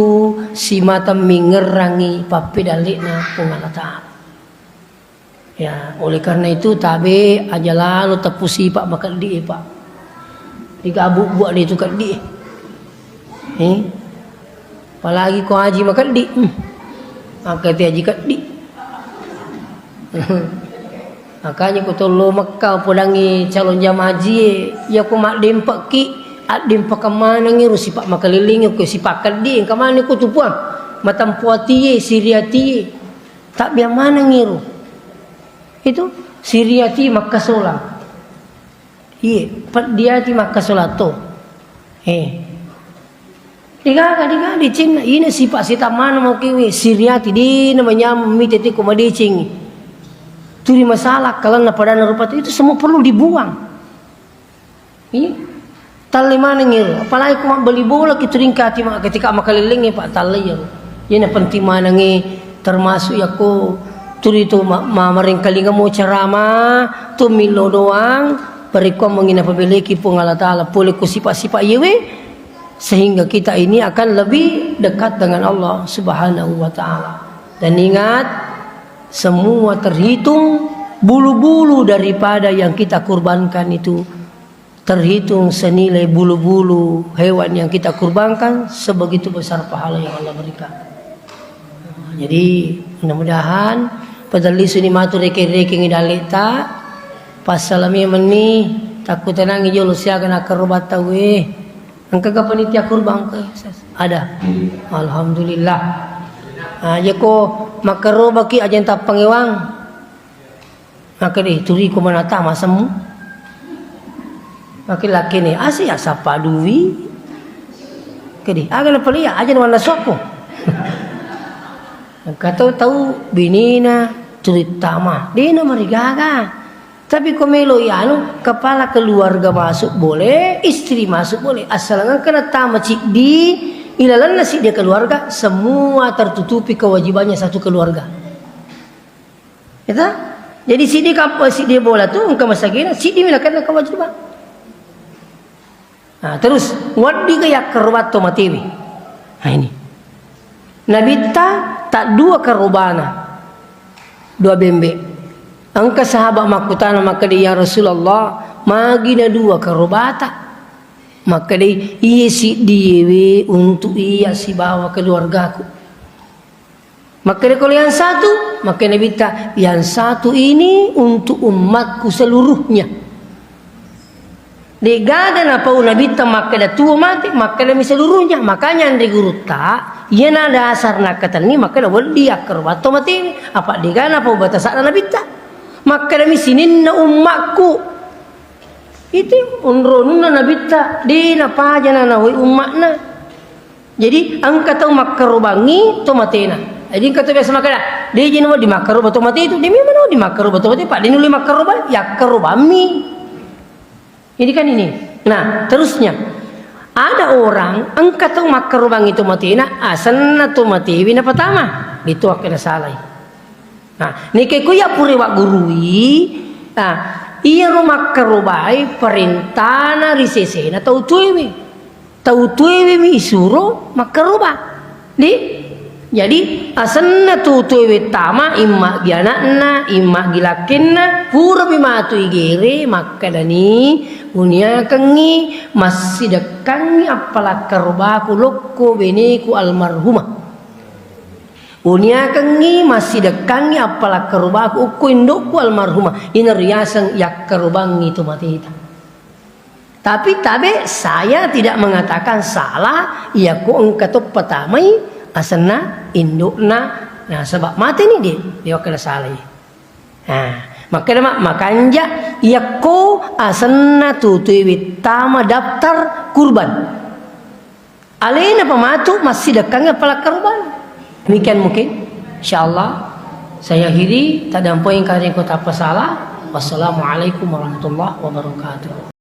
simata mingerrangi pappedalle'na Puang Allah Taala. Ya, oleh karena itu, tabe aja lalo teppu sipa makeddi, Pak. Digabu buat dia itu keddi. Eh? Apalagi ko haji makeddi. Hmm. Angkati haji keddi. Makanya ko tollo Mekka podangi calon jamaah haji, ya ko maddempekki, addempekang manengi ro sipa makalillingi ko sipa keddi, engka mani ko tu Puang. Matampu atie, siri atie. Tabbiang manengngi ro. Itu siriati makkasolang. Iye, peddiati makkasolang to. Eh. Digaga, digaga, dicinna. Ina sipa sita mana mau kiwi, siriati, dina manyameng mite tiko madecengi. Turi masalah, kalanna padana rupa itu semua perlu dibuang. Iya. Talle maneng iyaro. Apalagi ko mabbali bola ki turingkati ma-, ketika makalellengnge, Pak, talle iyaro. Iyana penting manengnge, termasuk yakko tuli tu ma-, ma-, marengkalinga mo ceramah, tu millo doang, parekkuammengngi napabeleki Puang Allah Taala pole ko sipa-sipa iyewe, sehingga kita ini akan lebih dekat dengan Allah Subhanahu wa Taala. Dan ingat, semua terhitung bulu-bulu daripada yang kita kurbankan itu terhitung senilai bulu-bulu hewan yang kita kurbankan, sebegitu besar pahala yang Allah berikan. Jadi, mudah-mudahan padellisuni matu rekeng-rekeng dalle'ta, passalami menni, takkutanangi jolo siaga nakkaroba tauwe. Engkaga panitia kurban ke? Ada. Alhamdulillah. Ah, jeko makkarobaki ajeng tappangewang. Makkeda, "Eh, turiko manata masemmu." Makkeda lakkene, "Ase ya sappa dui." Kedi, "Aga napalia, aja nawanna suakku." Engka tau-tau binina turittama, dena marigaga. Tapi ko melo ianu, kepala keluarga masuk boleh, istri masuk boleh, asal engka nattama ciddi ilalenna siddi keluarga, semua tertutupi kewajibannya satu keluarga. Eta? Jadi siddi kampo, siddi bola tu engka masagena, siddi mi nakenna kewajiban. Nah, terus wedding ga yakkarobatto matewe. Nah, ini. Nabitta taddua karobana, dua bembe. Engka sahabat makkutana makkeda, "Ya Rasulullah, magi na dua karobata?" Makkedai, "Iye siddiewe untuk iya sibawa keluargaku." Makkeda, "Kalau yang satu?" Makkeda Nabitta, "Yang satu ini untuk umatku seluruhnya." De'gaga napau Nabitta makkeda tuo mate, makkedami seluruhnya. Makanya anre gurutta, iyana dasar nakkatenni makkeda wedding akkaroba to mateni. Apa de'gaga napau batasa'na Nabitta. Makkedami sininna ummakku. Itu onronunna Nabitta, de' napajana nawai ummakna. Jadi, engka tau makkarobangngi to matena. Jadi, engka tau biasa makkeda, "De' ji nawedding makkaroba to mate itu." De' memang nawedding makkaroba to mate, Pak. De' nulle makkaroba, yakkarobammi. Jadi kan ini. Nah, terusnya, ada orang engka tau makkarobangngi to matena, asenna to matewi napatama. Itu akkeda salai. Nah, neke ko iya pura waggurui, nah, iyaro makkarobai parentana ri sesena tau tuewe. Tau tuewe mi isuro makkaroba. Di? Jadi, asenna tau tuewe tama, imma gi anakna, imma gi lakkenna, pura mi matu igere, makkedani, "Uniakengngi massidekkangngi appalakkarobaku lokko beneku almarhumah." Uniakengngi massidekkangngi appalakkarobaku okko indokku almarhumah, ina riaseng yakkarobangngi to mateta. Tapi tabe, saya tidak mengatakan salah, iyako engka to patamai asenna indokna, nasaba mateni de, de wakkeda salai. Nah, makkeda ma-, makanja iyako asenna tutuiwi tama daftar kurban. Alena pamatu massidekkangngi appalakkarobana. Demikian mungkin. Insyaallah saya akhiri, tadampoi engka ringko tappa salah. Wassalamualaikum warahmatullahi wabarakatuh.